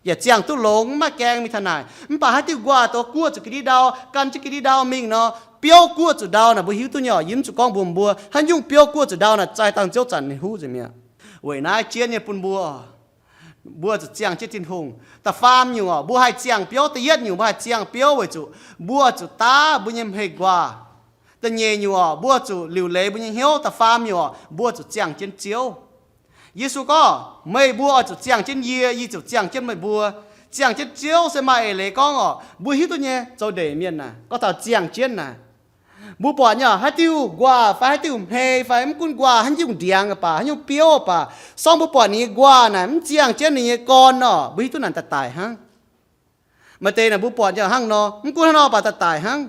yaac ziangh duqv longx, mv maaih gaeng mingh taux naaic. Mv baac haaix diuh nquaah douz guoqv zuqc ga'ndiev ndau, gan jienv ga'ndiev ndau mingh nor, biouv guoqv zuqc ndau naaic mbuo hiuv duqv nyei oc. Yie mv zuqc gorngv mbuox mbuo haaix nyungc biouv guoqv zuqc ndau naaic, zaaih dangh Ziouv zanc ninh huv nzengc mi'aqv. Weic naaiv jienv nyei bun mbuo, mbuo zuqc ziangh jienv Tin-Hungh. Da'faam nyungc oc, mbuo haih ziangh biouv. Da'yietv nyungc mbuo haih ziangh biouv weic zuqc mbuo zuqc daav mbuo nyei hmei nquaah. Da'nyeic nyungc oc, mbuo zuqc liuc leiz mbuo nyei hnyouv. Da'faam nyungc oc, mbuo zuqc ziangh jienv Ziouv. Yesu gorngv, meih mbuo oix zuqc ziangh jienv yie, yie ziouc ziangh jienv meih mbuo. Ziangh jienv Ziouv se maaih eix leiz gorngv oc, mbuo hiuv duqv nyei, zoux ndeic mienh naaic, gorngv taux ziangh jienv naaic, mbuo buatc nyei oc, haaix diuh nquaah fai haaix diuh hmei fai mv gunv nquaah haaix nyungc ndiangx baac, haaix nyungc biouv baac, se gorngv mbuo buatc ninh nyei nquaah naaic mv ziangh jienv ninh nyei gorn nor, mbuo hiuv duqv naaic daaih daic hnangv. Maaih deix naaic mbuo buatc nyei hnangv nor, mv gunv haaix nor baac daaih daic hnangv.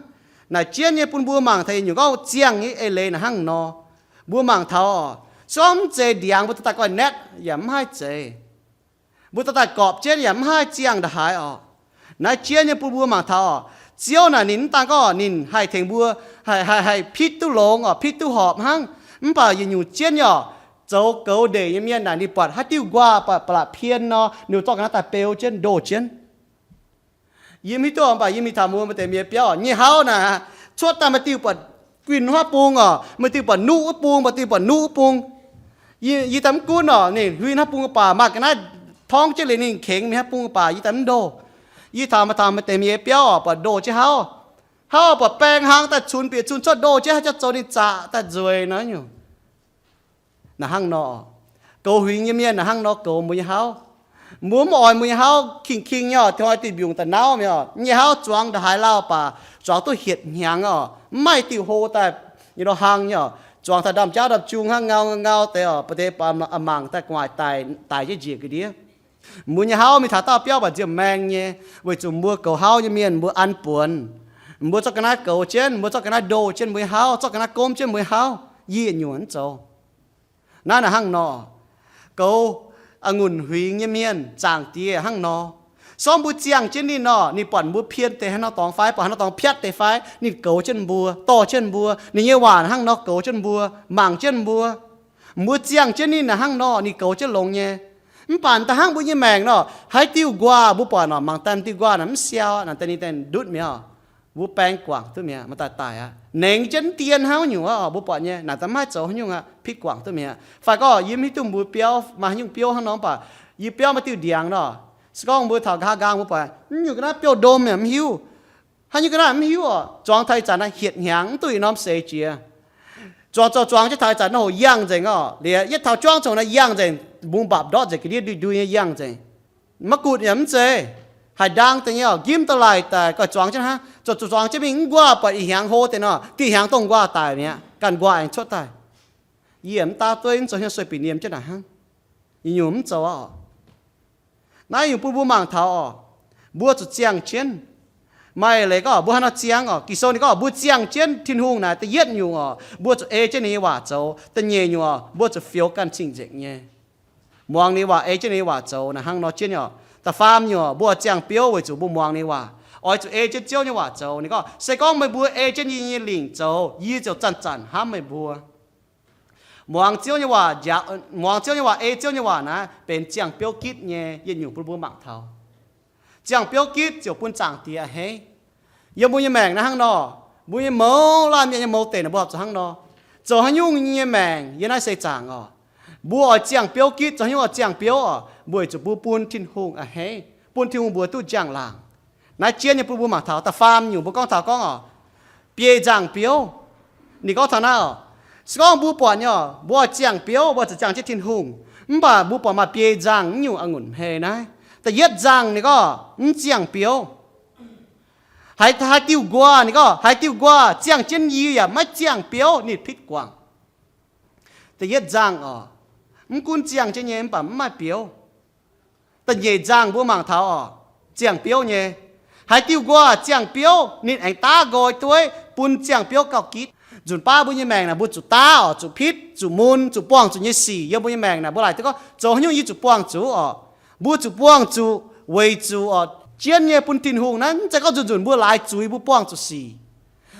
Naaic jienv nyei bun mbuo mangc taux yietc nyungc gorngv ziangh nyei eix leiz naaic hnangv nor. Mbuo mangc taux oc, se gorngv mv zeiz ndiangx mbuo dorh daaih goiv-naetv yaac mv haih zeiz. Mbuo dorh daaih gorpc jienv yaac mv haih ziangh ndongc haaix oc. Naaiv jienv nyei bun mbuo mangc taux oc, Ziouv naaic ninh mv daan gorngv ninh haih tengx mbuo, haih, haih, haih pitv duqv longx oc, pitv duqv horpc hnangv. Mv baac yietc nyungc jienv nyei oc, zoux goux ndeic nyei mienh naaic ninh buatc haaix diuh nquaah ba'laqc pien nor, ninh zorqv ga'naaiv daaih beu jienv, ndoh jienv. Yie mv hiuv duqv mv baac yie mingh taux mbuo maaih deix mienh biauv, nyei hauv naaic cuotv daaih maaih diuh buatc guinh hnangv bung oc, maaih diuh buatc nuqv wuov bung, maaih diuh buatc nuqv wuov bung. Yie, yie daaih mv gunv oc, ninh huin hnangv bung baac maaih ga'naaiv torngv jienv liuz ninh kengx mingh hnangv bung baac yie daaih mv ndoh. Yie taux maaih, taux maaih deix mienh biauv oc, buatc ndoh jienv hauv, hauv buatc baeng hlang daaih cunx bieqc cunx cuotv ndoh jienv, haaix jauv zoux ninh zaqc daaih nzueic nor nyungc. Naaic hnangv nor, goux huingx nyei mienh naaic hnangv nor goux mbuo nyei hauv. Mbuo mv oix mbuo nyei hauv king-king nyei oc, hnoi dinh mbiungc daaih nauv mi'aqv oc. Nyei hauv zuangx ndongc haaix lauh baac zuangx duqv hietc hnyangx oc, mv maaih diuh hlo daaih nyei lo hlang nyei oc. Zuangx taux ndaamv-jaauv ndaamv-jung hnangv, ngau ngau ngau deix oc, ba'deix baac mangc daaih gu'nguaaic daic, daic jienv njiec ga'ndiev. Mbuo nyei hauv mingh taux dauh biauv baac nziemh maeng nyei, weic zuqc mbuo goux hauv nyei mienh mbuo an buonx. Mbuo zorqv ga'naaiv goux jienv, mbuo zorqv ga'naaiv ndoh jienv mbuo nyei hauv, zorqv ga'naaiv gomv jienv mbuo nyei hauv, yie nyungc mv zoux. Naaiv naaic hnangv nor, goux a'ngunc huingx nyei mienh, Zaangc Diex hnangv nor. Se gorngv mbuo ziangh jienv ninh nor, ninh buatc mbuo pien deix haaix nor dorngx fai, buatc haaix nor dorngx piatv deix fai, ninh goux jienv mbuo, dorh jienv mbuo. Ninh nyei waac hnangv nor goux jienv mbuo, mangc jienv mbuo. Mbuo ziangh jienv ninh naaic hnangv nor, ninh goux jienv longx nyei. Mv baac da'hnangv mbuo nyei maengc nor, haaix diuh nquaah mbuo buatc nor, mangc daaih diuh nquaah naaic mv siau aqv, naaic daaih ninh daaih ndutv mi'aqv, mbuo baeng guangc duqv mi'aqv, maaih daaih daic aqv. Nengx jienv mv dien hnangv nyungc aqv, mbuo buatc nyei naaic daaih mv haih zoux haaix nyungc aqv, pitv guangc duqv mi'aqv. Fai gorngv yie mv hiuv duqv mbuo biauv maaih haaix nyungc biouv hnangv nor, mv baac yie biauv maaih diuh ndiangx nor, se gorngv mbuo taux nqa'haav nqaang mbuo buatc mv nyungc ga'naaiv biouv-ndom yaac mv hiuv, haaix nyungc ga'naaiv mv hiuv oc, zuangx taux ih zanc naaiv hietc hnyangx mv duqv ih norm seix jiex. Zuangx zoux zuangx jienv taux ih zanc naaiv hoc yangh nzengc oc. Liuz yietv taux juangv congx naaiv yangh nzengc, mbungv mbapc ndortv nzengc, ga'ndiev ndui-ndui nyei yangh nzengc. Maiv gutv yaac mv zeiz, haaix ndaang deix nyei oc, njimv daaih laaih daaih goiv zuangx jienv hnangv. Zoux zoux zuangx jienv mingh mv nquaah, buatc ih hnyangx hlo deix nor, diuh hnyangx dongh nquaah daic mi'aqv, ganh nquaah aengx cuotv daaih. Yie mv daav dueiv mv zoux hnyouv sueih bieqc niemh jienv naaic hnangv. Yietc nyungc mv zoux aqv oc. Naaiv nyungc bun mbuo mangc taux oc, mbuo zuqc ziangh jienv. Maaih leiz gorngv mbuo haaix nor ziangh oc, Ging-Sou ninh gorngv mbuo ziangh jienv Tin-Hungh naaic, da'yietv nyungc oc, mbuo zuqc ei jienv ninh nyei waac zoux. Da'nyeic nyungc oc, mbuo zuqc fioux ganh cing-nzengc nyei, muangx ninh nyei waac, ei jienv ninh nyei waac zoux naaic hnangv nor jienv nyei oc. Da'faam nyungc oc, mbuo oix ziangh biouv weic zuqc mbuo muangx ninh nyei waac, oix zuqc ei jienv Ziouv nyei waac zoux. Ninh gorngv, se gorngv meih mbuo ei jienv yie nyei lingc zoux, yie ziouc zanc-zanc hnamv meih mbuo. Muangx Ziouv nyei waac, muangx Ziouv nyei waac, ei Ziouv nyei waac naaic benx ziangh biouv gitv nyei yietc nyungc bun mbuo mangc taux. Ziangh biouv gitv ziouc bun Zaangc Diex a'hneiv. Yiem mbuo nyei maengc naaiv hnangv nor, mbuo nyei mouz, laanh mienh nyei mouz deic naaic mbuo horpc zuqc hnangv nor. Zoux haaix nyungc nyei maengc yiem naaiv seix zaangc oc, mbuo oix ziangh biouv gitv. Zoux haaix nyungc oix ziangh biouv oc? Weic zuqc mbuo bun Tin-Hungh a'hneiv, bun Tin-Hungh mbuox duqv njang-laangc. Naaiv jienv nyei bun mbuo mangc taux da'faam nyungc mbuo gorngv taux gorngv oc, biei nzangh biouv. Ninh gorngv taux naaiv oc, se gorngv mbuo buatc nyei oc, mbuo oix ziangh biouv, mbuo zuqc ziangh jienv Tin-Hungh, mv baac mbuo buatc maaih biei nzangh nyungc a'ngunc hmei naaiv. Da'yietv nzangh ninh gorngv mv ziangh biouv. Haaix, haaix diuh nquaah, ninh gorngv haaix diuh nquaah ziangh jienv yie yaac maiv ziangh biouv, ninh pitv guangc. Da'yietv nzangh oc, mv gunv ziangh jienv nyei mv baac mv maaih biouv. Da'nyeic nzangh mbuo mangc taux oc, ziangh biouv nyei. Haaix diuh nquaah ziangh biouv ninh aengx daav nqoi dueiv bun ziangh biouv gauh gitv. Nzunc baav mbuo nyei maengc naaic mbuo zuqc daav oc, zuqc pitv, zuqc mun, zuqc buangh zuqc nyei sic yiem mbuo nyei maengc naaic mbuo laaic duqv gorngv zoux haaix nyungc yie zuqc buangh zuqc oc. Mbuo zuqc buangh zuqc weic zuqc oc, jienv nyei bun Tin-Hungh naaiv mv zeiz gorngv nzunc nzunc mbuo laaix zuiz mbuo buangh zuqc sic.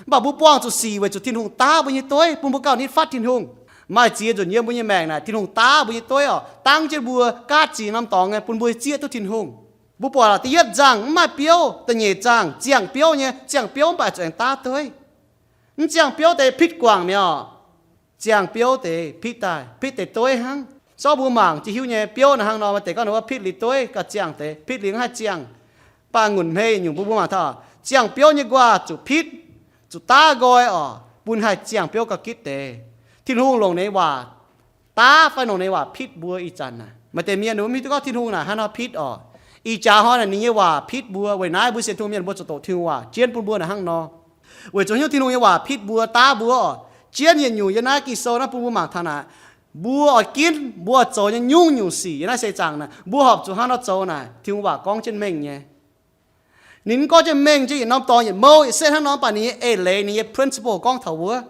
Mv baac mbuo buangh zuqc sic weic zuqc Tin-Hungh daav mbuo nyei dueiv bun mbuo gauh nitv fatv Tin-Hungh. Maaih ziex nzunc yiem mbuo nyei maengc naaic Tin-Hungh daav mbuo nyei dueiv oc, dangv jienv mbuo gaatv ziex norm dorngx nyei bun mbuo zieqv duqv Tin-Hungh. Mbuo buatc da'yietv nzangh mv maaih biouv, da'nyeic nzangh ziangh biouv nyei. Ziangh biouv mv baac zuqc aengx daav dueiv. Mv ziangh biouv deix pitv guangc mi'aqv oc. Ziangh biouv deix pitv daaih, pitv deix dueiv hnangv. Zorqv mbuo mangc jiex hiuv nyei biouv naaic hnangv nor, maaih deix gorngv ninh wuov pitv liuz dueiv gauh ziangh deix, pitv liuz mv haih ziangh. Mv baac a'ngunc hmei nyungc mbuo mbuo mangc taux ziangh biouv nyei nquaah zuqc pitv, zuqc daav nqoi oc, bun haih ziangh biouv gauh gitv deix. Tin-Hungh longc ninh nyei waac daav fai longc ninh nyei waac pitv mbuo ih zanc naaic. Maaih deix mienh mv hiuv duqv gorngv Tin-Hungh naaic hnangv nor pitv oc. Ih jaax hnoi naaic ninh nyei waac pitv mbuo. Weic naaiv mbuo sienx Tin-Hungh mienh mbuo zuqc doqc Tin-Hungh waac jienv bun mbuo naaic hnangv nor. Weic zuqc hiuv Tin-Hungh nyei waac pitv mbuo, daav mbuo oc. Jienv yietc nyungc yiem naaiv Ging-Sou naaiv bun mbuo mangc taux naaic, mbuo oix ginv mbuo oix zoux nyei nyungc-nyungc sic yiem naaiv seix zaangc naaic, mbuo horpc zuqc hnangv nor zoux naaic, Tin-Hungh waac gorngv jienv mengh nyei. Ninh mv gorngv jienv mengh jienv yietc norm dorngx yietc mouv yietc setv hnangv nor, mv baac ninh nyei eix leiz, ninh nyei principle gorngv taux wuov,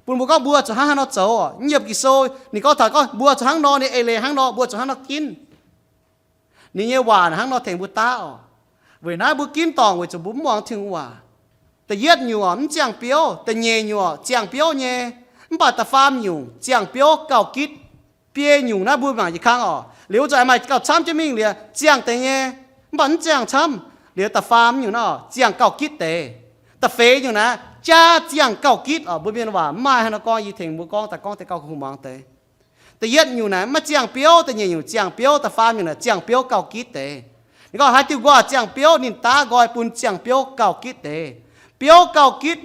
bun mbuo gorngv mbuo zuqc hnangv haaix nor zoux. Ninh yiem Ging-Sou ninh gorngv taux gorngv mbuo zuqc hnangv nor, ninh eix leiz hnangv nor, mbuo zuqc hnangv nor ginv. Ninh nyei waac hnangv nor tengx mbuo daav oc. Weic naaiv mbuo ginv dorngc weic zuqc mbuo mv muangx Tin-Hungh waac. Da'yietv nyungc mv ziangh biouv, da'nyeic nyungc ziangh biouv nyei, mv baac da'faam nyungc ziangh biouv gauh gitv. Biei nyungc naaiv mbuo mangc yietc kang oc. Liuz wuov zanc maaih gauh camv jienv mingh liuz ziangh deix nyei, mv baac mv ziangh camv. Liuz da'faam nyungc naaiv oc, ziangh gauh gitv deix. Da'feix nyungc naaiv jaa ziangh gauh gitv oc. Mbuo mienh waac mv maaih haaix nor gorngv, yie tengx mbuo gorngv daaih gorngv deix gauh kuv muangx deix. Da'yietv nyungc naaiv maiv ziangh biouv, da'nyeic nyungc ziangh biouv, da'faam nyungc naaic ziangh biouv gauh gitv deix. Ninh gorngv haaix diuh nquaah ziangh biouv ninh daav nqoi bun ziangh biouv gauh gitv deix. Biouv gauh gitv,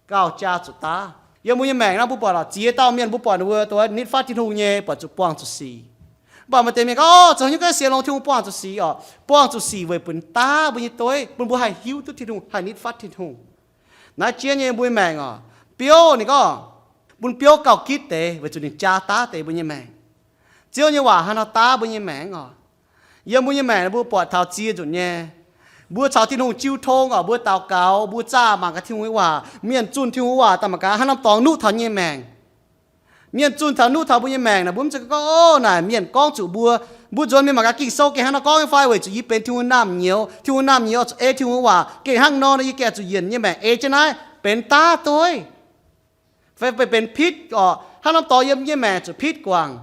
gauh jaa zuqc daav. Yiem mbuo nyei maengc naaiv mbuo buatc lorqc, ziex dauh mienh mbuo buatc ninh mbuo nduov nitv fatv Tin-Hungh nyei buatc zuqc buangh zuqc sic. Mv baac maaih deix mienh gorngv, oc, zoux haaix nyungc gengh sienx longx Tin-Hungh buangh zuqc sic oc. Buangh zuqc sic weic bun daav mbuo nyei dueiv, bun mbuo haih hiuv duqv Tin-Hungh, haih nitv fatv Tin-Hungh. Naaiv jienv nyei mbuo nyei maengc oc, biouv ninh gorngv bun biouv gauh gitv deix weic zuqc ninh jaa daav deix mbuo nyei maengc. Ziouv nyei waac hnangv nor daav mbuo nyei maengc oc. Yiem mbuo nyei maengc mbuo buatc taux ziex nzunc nyei. Mbuo caux Tin-Hungh jiu tong oc, mbuo daux gaux, mbuo zaah mangc gaax Tin-Hungh nyei waac, mienh zunh Tin-Hungh waac daaih mangc gaax haaix norm dorngx nuqv taux nyei maengc. Mienh zunh taux nuqv taux mbuo nyei maengc naaic, mbuo mv zeiz gorngv, oc, naaic mienh gorngv zuqc mbuo, mbuo nzuonx mingh mangc gaax Ging-Sou gengh hnangv nor gorngv nyei fai, weic zuqc yie benx Tin-Hungh naamh nyouz. Tin-Hungh naamh nyouz oix zuqc ei Tin-Hungh nyei waac gengh hnangv nor, yie gengh zuqc yienc nyei maengc ei jienv naaiv benx daav dueiv, fai benx pitv oc. Haaix norm dorngx yiem nyei maengc zuqc pitv guangc.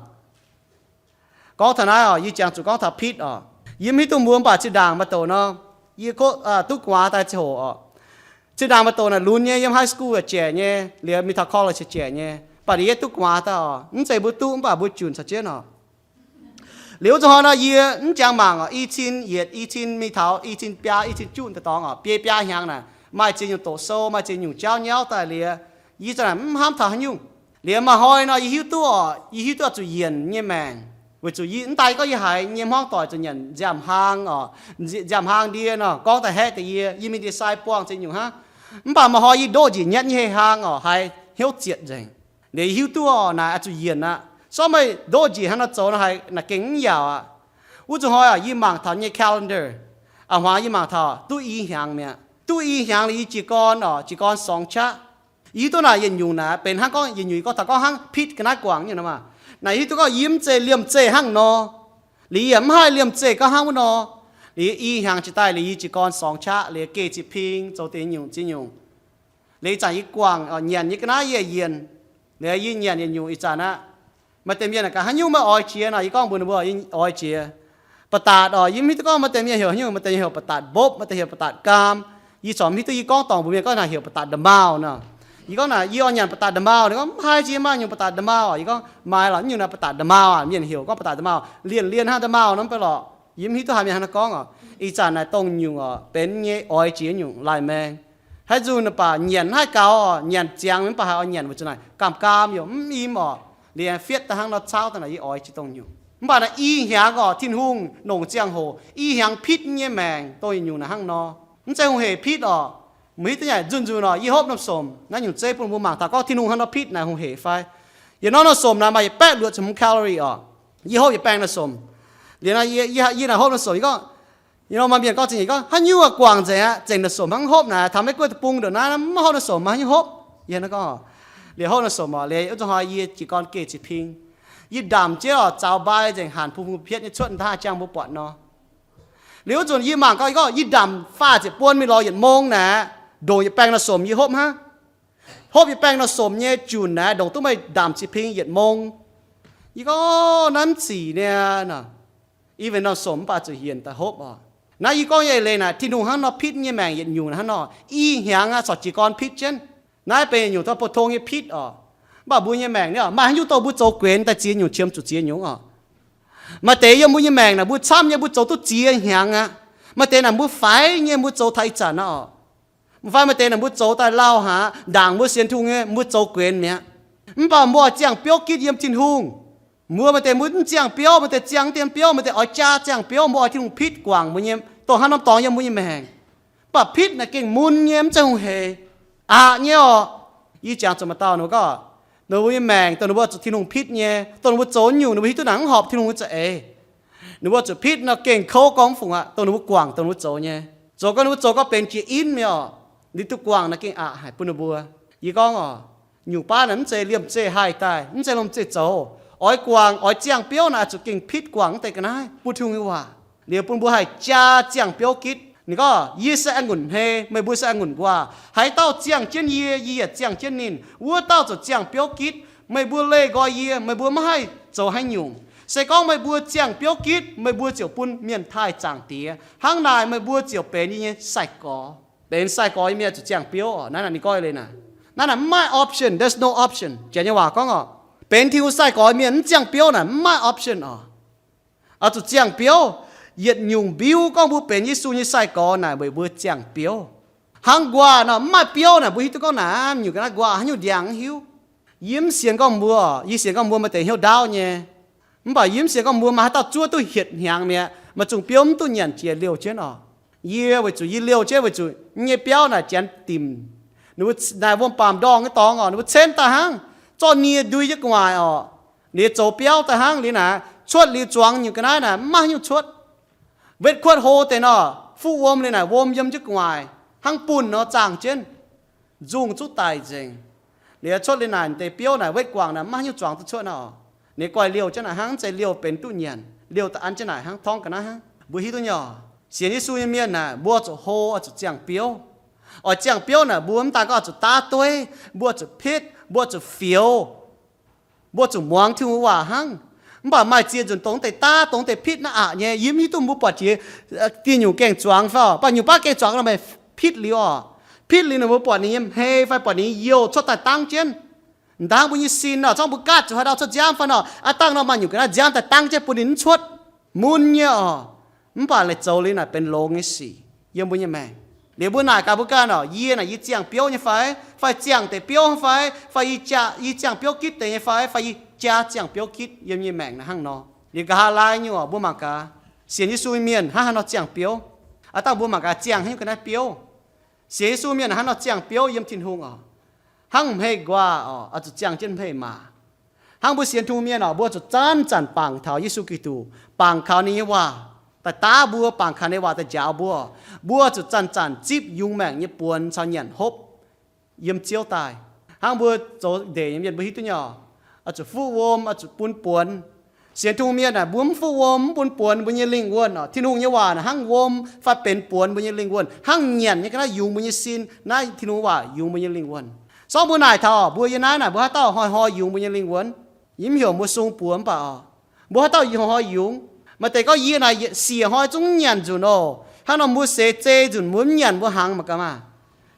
Gorngv taux naaiv oc, yie jangx zuqc gorngv taux pitv oc. Yie mv hiuv duqv mbuo mv baac zinh ndaangc maaih doqc nor, yie duqv gu'nguaaz daaih ziangh hoc oc. Zinh ndaangc maaih doqc naaic lunx nyei, yiem high school yaac jaic nyei, liuz mingh taux college yaac jaic nyei, mv baac ninh yie duqv gu'nguaaz daaih oc. Mv zeiz mbuo duqv, mv baac mbuo junc caux jienv oc. Liuz wuov zanc hnoi nor yie mv jangx mangc oc, i cin yietc, i cin mingh taux i cin biaa, i cin juqv daaih dorngx oc, biei biaa hnyangx naaic, maaih ziex nyungc doqc sou, maaih ziex nyungc jauv nyauv daaih liuz, yie za'naaic mv hnamv taux haaix nyungc. Liuz maaih hnoi nor yie hiuv duqv oc, yie hiuv duqv oix zuqc yienc nyei maengc, weic zuqc yie mv daaih gorngv yie haiz nyei hmuangv doic zuqc nyanc nziaamv-hlaang oc, nziaamv-hlaang ndie nor gorngv daaih haeqv deix yie, yie mingh ndie-sai buangh ziex nyungc hnangv. Mv baac maaih hnoi yie ndoqv njiec nyatv nyei heh hlang oc, haiz hnyouv zietc nzengc. Liuz yie hiuv duqv oc, naaic oix zuqc yienc aqv. Sortv meih ndoqv njiec hnangv nor zoux nor haiz naaic gengh mv yaauc aqv. Wuov zanc hnoi yie mangc taux nyei calendar, a'hmuangx yie mangc taux duqv i hnyangx mi'aqv. duqv i hnyangx liuz yie jiez gorn oc, jiez gorn sorngx qaqv. Yie hiuv duqv naaic yietc nyungc naaic benx hnangv gorngv yietc nyungc yie gorngv taux gorngv hnangv pitv ga'naaiv guangc nyungc nor maah. Naaic yie hiuv duqv gorngv yie mv zeiz liemh zeih hnangv nor. Liuz yie yaac mv haih liemh zeih gorngv hnangv wuov nor. Liuz i hnyangx jiex daaih liuz yie jiez gorn sorngx qaqv liuz geh ziex ping zoux deix nyungc ziex nyungc. Liuz ih zanc yie guangc nyanc nyei ga'naaiv yie yienc. Liuz yie nyanc yietc nyungc ih zanc aqv. Maaih deix mienh aah, gaax haaix nyungc meih oix jiex nor? Yie gorngv mbuox ninh mbuo, yie oix jiex ba'datc oc. Yie mv hiuv duqv gorngv maaih deix mienh heuc haaix nyungc, maaih deix heuc ba'datc mbopv, maaih deix heuc ba'datc gaam. Yie corc mv hiuv duqv, yie gorngv dorngc mbuox mienh gorngv naaic heuc ba'datc nda'maauh nor. Yie gorngv naaic yie oix nyanc ba'datc nda'maauh. Ninh gorngv mv haih jiex, maaih nyungc ba'datc nda'maauh oc. Yie gorngv maaih lorqc, nyungc naaiv ba'datc nda'maauh aac. Mienh heuc gorngv ba'datc nda'maauh, lienh-lienh hnangv nda'maauh nor mv baac lorqc. Yie mv hiuv duqv haaix mienh hnangv naaiv gorngv oc. Ih zanc naaic dongh nyungc oc, benx nyei oix jiex nyungc laih maeng. Haaix nzunc naaic baac nyanc mv haih gaux oc, nyanc ziangx mv baac haih oix nyanc weic zuqc naaic gaam-gaam yaac mv im oc. Liuz fietv daaih hnangv nor cauv daaih naaic yie oix jiex dongh nyungc. Mv baac naaic i hnyangx oc, Tin-Hungh longc ziangh hoc i hnyangx pitv nyei maengc dongh yietc nyungc naaic hnangv nor. Mv zeiz hungh hec pitv oc. Mv hiuv duqv nyei, nzunc nzunc oc, yie hopv norm somc naaiv nyungc zeiv bun mbuo mangc taux gorngv Tin-Hungh hnangv nor pitv naaic hungh hec fai. Yietc norm norm somc naaic maaih yietc baeqv luoqc ziepc hmz calorie oc. Yie hopv yietc baengh norm somc. Liuz naaic yie, yie naaic hopv norm somc, yie gorngv, yie nor maaih mienh gorngv zingh, yie gorngv haaix nyungc guangc nzengc aqv, zengc norm somc hnangv hopv naaic, taux maiv guoqv deic-bung ndongc naaiv mv hopv norm somc, maaih haaix nyungc hopv? Yie hnangv gorngv, liuz hopv norm somc oc, liuz wuov nzunc hnoi yie jiez gorn geh ziex ping. Yie ndamc jienv oc, zaux mbai nzengc, hanc bun mbuo pietv nyei cuotv daaih jangx mbuo buatc nor. Liuz wuov nzunc yie mangc gau, yie gorngv yie ndamc faah ziepc buonc mingh lorz yietc mong naaic, ndongc yietc baengh norm somc yie hopv hnangv. Hopv yietc baengh norm somc nyei junc naaic, ndongc duqv meih ndamc ziex ping yietc mong. Yie gorngv naaiv mv zic niaa nor. Yie weic norm somc mv baac zuqc hienx daaih hopv oc. Naaiv yie gorngv nyei eix leiz naaic, Tin-Hungh hnangv nor pitv nyei maengc yietc nyungc hnangv nor. I hnyangx aqv, corc jiez gorn pitv jienv. Naaiv benx yietc nyungc taux pou-tong nyei pitv oc. Mv baac mbuo nyei maengc ni oc, maaih haaix nyungc dongh mbuo zoux guenx daaih ziex nyungc qiemx zuqc ziex nyungc oc. Maaih deix yiem mbuo nyei maengc naaic mbuo camv nyei, mbuo zoux duqv ziex hnyangx aqv. Maaih deix naaic mbuo faix nyei, mbuo zoux taux ih zanc aqv oc. Mv fai maaih deix naaic mbuo zoux daaih lauh haic, ndaangc mbuo sienx Tin-Hungh nyei, mbuo zoux guenx mi'aqv. Mv baac mbuo oix ziangh biouv gitv yiem Tin-Hungh. Mbuo maaih deix mbuo mv ziangh biouv, maaih deix ziangh dien biouv, maaih deix oix jaa ziangh biouv. Mbuo oix Tin-Hungh pitv guangc mbuo nyei, dongh hnangv norm dorngx yiem mbuo nyei maengc. Mv baac pitv naaic gengh mun nyei, mv zeiz hungh hec, aqc nyei oc. Yie jangx zuqc maaih dauh ninh gorngv, ninh mbuo nyei maengc dongh ninh mbuo zuqc Tin-Hungh pitv nyei, dongh ninh mbuo zoux nyungc ninh mbuo hiuv duqv naaic mv horpc Tin-Hungh nyei za'eix. Ninh mbuo zuqc pitv nor gengh kouv gorngv mv fungc aqv, dongh ninh mbuo guangc dongh ninh mbuo zoux nyei. Zoux gorngv ninh mbuo zoux gorngv benx jiex in mi'aqv oc. Ninh duqv guangc naaic gengh aqc haic bun ninh mbuo. Yie gorngv oc, nyungc baav naaic mv zeiz liemh zeih haih daaih, mv zeiz liemh zeih zoux. Oix guangc, oix ziangh biouv naaic oix zuqc gengh pitv guangc wuov deix ga'naaiv bun Tin-Hungh nyei waac, liuz bun mbuo haih jaa ziangh biouv gitv. Ninh gorngv, yie se a'ngunc hmei, meih mbuo se a'ngunc nquaah. Haaix dauh ziangh jienv yie, yie yaac ziangh jienv ninh. Wuov dauh ziouc ziangh biouv gitv. Meih mbuo leih nqoi yie, meih mbuo maiv haih zoux haaix nyungc. Se gorngv meih mbuo ziangh biouv gitv, meih mbuo ziouc bun mienh taaih Zaangc Diex. Hnangv naaic meih mbuo ziouc benx yie nyei sai-gorx. Benx sai-gorx nyei mienh zuqc ziangh biouv oc. Naaiv naaic ninh gorngv leiz naaic, naaiv naaic mv maaih option, there's no option. Janx nyei waac gorngv oc, benx Tin-Hungh sai-gorx mienh mv ziangh biouv naaic mv maaih option oc. Oix zuqc ziangh biouv. Yietc nyungc mbiuv gorngv mbuo benx Yesu nyei sai-gorx naaic weic mbuo ziangh biouv. Hnangv nquaah nor, mv maaih biouv naaic mbuo hiuv duqv gorngv naaic nyungc ga'naaiv nquaah haaix nyungc ndiangx hiuv. Yie mv sienx gorngv mbuo, yie sienx gorngv mbuo maaih deix hnyouv ndaauv nyei. Mv baac yie mv sienx gorngv mbuo maaih haaix dauh zuov duqv hietc hnyangx mi'aqv, maaih zungh biouv mv duqv nyanc jiex liouh jienv oc. Yie weic zuqc yie liouh jienv weic zuqc yie nyei biauv naaic janx dimc. Ninh mbuo naaic wuom-baamc ndorngh nyei dorngx oc, ninh mbuo cenv daaih hnangv, zorqv nie ndui jienv gu'nguaaic oc. Liuz zoux biauv daaih hnangv liuz naaic, cuotv liuz zuangx nyungc ga'naaiv naaic mv maaih haaix nyungc cuotv. Wetv kuotv hlo deix nor, fuqv wuom liuz naaic wuom yiem jienv gu'nguaaic, hnangv bunh nor zaangh jienv, nzungh zuqc daic nzengc. Liuz cuotv liuz naaic deix biouv naaic wetv guangc naaic mv maaih haaix nyungc zuangx duqv cuotv nor. Ninh guaih liouh jienv naaic hnangv, mv zeiz liouh benx duqv nyanc, liouh daaih an jienv naaic hnangv torngv ga'naaiv hnangv. Mbuo hiuv duqv nyei oc, sienx Yesu nyei mienh naaic mbuo zuqc hlo, zuqc ziangh biouv. Oix ziangh biouv naaic mbuo mv daan gorngv zuqc daav dueiv, mbuo zuqc pitv, mbuo zuqc fioux, mbuo zuqc muangx Tin-Hungh waac hnangv. Mv baac maaih ziex nzunc dongh deix daav, dongh deix pitv naaiv aqc nyei. Yie mv hiuv duqv mbuo buatc jiex dieh nyungc gaengh zuangx fai oc, mv baac nyungc baav gaengh zuangx nor meih pitv liuz oc. Pitv liuz ninh mbuo buatc ninh nyei hmei fai buatc ninh nyei youh cuotv daaih dangv jienv. M'daaih hnangv mbuo nyei sin nor, corc mbuo gaatv zuqc haaix ndau cuotv nziaamv fai nor, aav dangh nor maaih nyungc ga'naaiv nziaamv daaih dangv jienv bun ninh mv cuotv. Mun nyei oc. Mv baac laaix zoux liuz naaic benx longx nyei sic yiem mbuo nyei maengc. Liuz mbuo naaic gaax mbuo ganh oc, yie naaic yie ziangh biouv nyei fai, fai ziangh deix biouv fai, fai yie jaa, yie ziangh biouv gitv deix nyei fai, fai yie jaa ziangh biouv gitv yiem nyei maengc naaic hnangv nor. Liuz nqa'haav laai nyungc oc, mbuo mangc gaax, sienx Yesu nyei mienh hnangv haaix nor ziangh biouv. Aav dangh mbuo mangc gaax ziangh haaix nyungc ga'naaiv biouv. Sienx Yesu mienh hnangv nor ziangh biouv yiem Tin-Hungh oc. Hnangv hmei nquaah oc, oix zuqc ziangh jienv hmei maac. Hnangv mbuo sienx Tin-Hungh mienh oc, mbuo zuqc zanc-zanc bangc taux Yesu Giduc, bangc kaux ninh nyei waac. daaih daav mbuo, bangc kaux ninh nyei waac daaih njaaux mbuo. Mbuo zuqc zanc-zanc zipv yungz maengc nyei buonx caux nyanc hopv yiem Ziouv daaih. Hnangv mbuo zoux ndeic nyei mienh mbuo hiuv duqv nyei, oix zuqc fuqv wuom, oix zuqc bun buonx. Sienx Tin-Hungh mienh aah, mbuo mv fuqv wuom, mv bun buonx mbuo nyei lingh wuonh oc. Tin-Hungh nyei waac naaic hnangv wuom fai benx buonx mbuo nyei lingh wuonh, hnangv nyanc nyei ga'naaiv yungz mbuo nyei sin. Naaiv Tin-Hungh waac yungz mbuo nyei lingh wuonh. Sorngv mbuo naaic taux oc, mbuo yie naaiv naaic mbuo haaix dauh hnoi-hnoi yungz mbuo nyei lingh wuonh? Yie mv heuc mbuo sung buoz mv baac oc, mbuo haaix dauh hnoi-hnoi yungz? Maaih deix gorngv, yie naaic siec hnoi zungv mv nyanc nzunc oc. Hnangv nor mbuo seix zei nzunc mbuo mv nyanc mbuo hnaangx mangc gaax maah.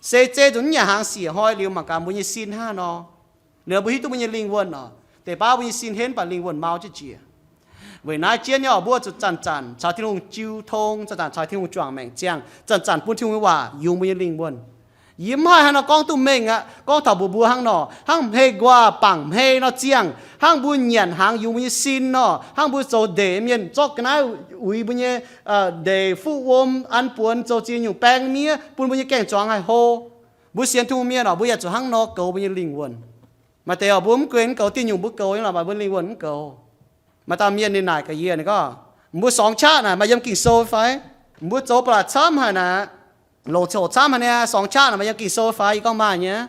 Seix zei nzunc mv nyanc hnaangx, siec hnoi liuz mangc gaax mbuo nyei sin hnangv nor. Liuz mbuo hiuv duqv mbuo nyei lingh wuonh oc. Deix baav mbuo nyei sin henv, mv baac lingh wuonh mau jienv njiec. Weic naaiv jienv nyei oc, mbuo zuqc zanc-zanc caux Tin-Hungh jiu tong, zanc-zanc caux Tin-Hungh juangc maengc ziangh, zanc-zanc bun Tin-Hungh nyei waac yungz mbuo nyei lingh wuonh. Yie mv haih hnangv nor gorngv duqv mengh aqv. Gorngv taux mbuox mbuo hnangv nor, hnangv hmei nquaah bangc hmei nor ziangh, hnangv mbuo nyanc hnaangx yungz mbuo nyei sin nor, hnangv mbuo zoux ndeic mienh zorqv ga'naaiv uix mbuo nyei ndeic, fuqv wuom, an buonx, zoux ziex nyungc baeng miev bun mbuo nyei gaeng-zuangx haih hlo. Mbuo sienx Tin-Hungh mienh oc, mbuo yaac zuqc hnangv nor goux mbuo nyei lingh wuonh. Maaih deix oc, mbuo mv guen goux diuh nyungc, mbuo goux nyei lorqc, mv baac mbuo lingh wuonh mv goux. Maaih dauh mienh ninh naaic gaax yie, ninh gorngv, mbuo sorngx qaqv naaic maaih yiem Ging-Sou fai? Mbuo zoux ba'laqc camv haic naaic, longc coc camv haic niaa, sorngx qaqv naaic maaih yiem Ging-Sou fai? Yie gorngv maaih nyei.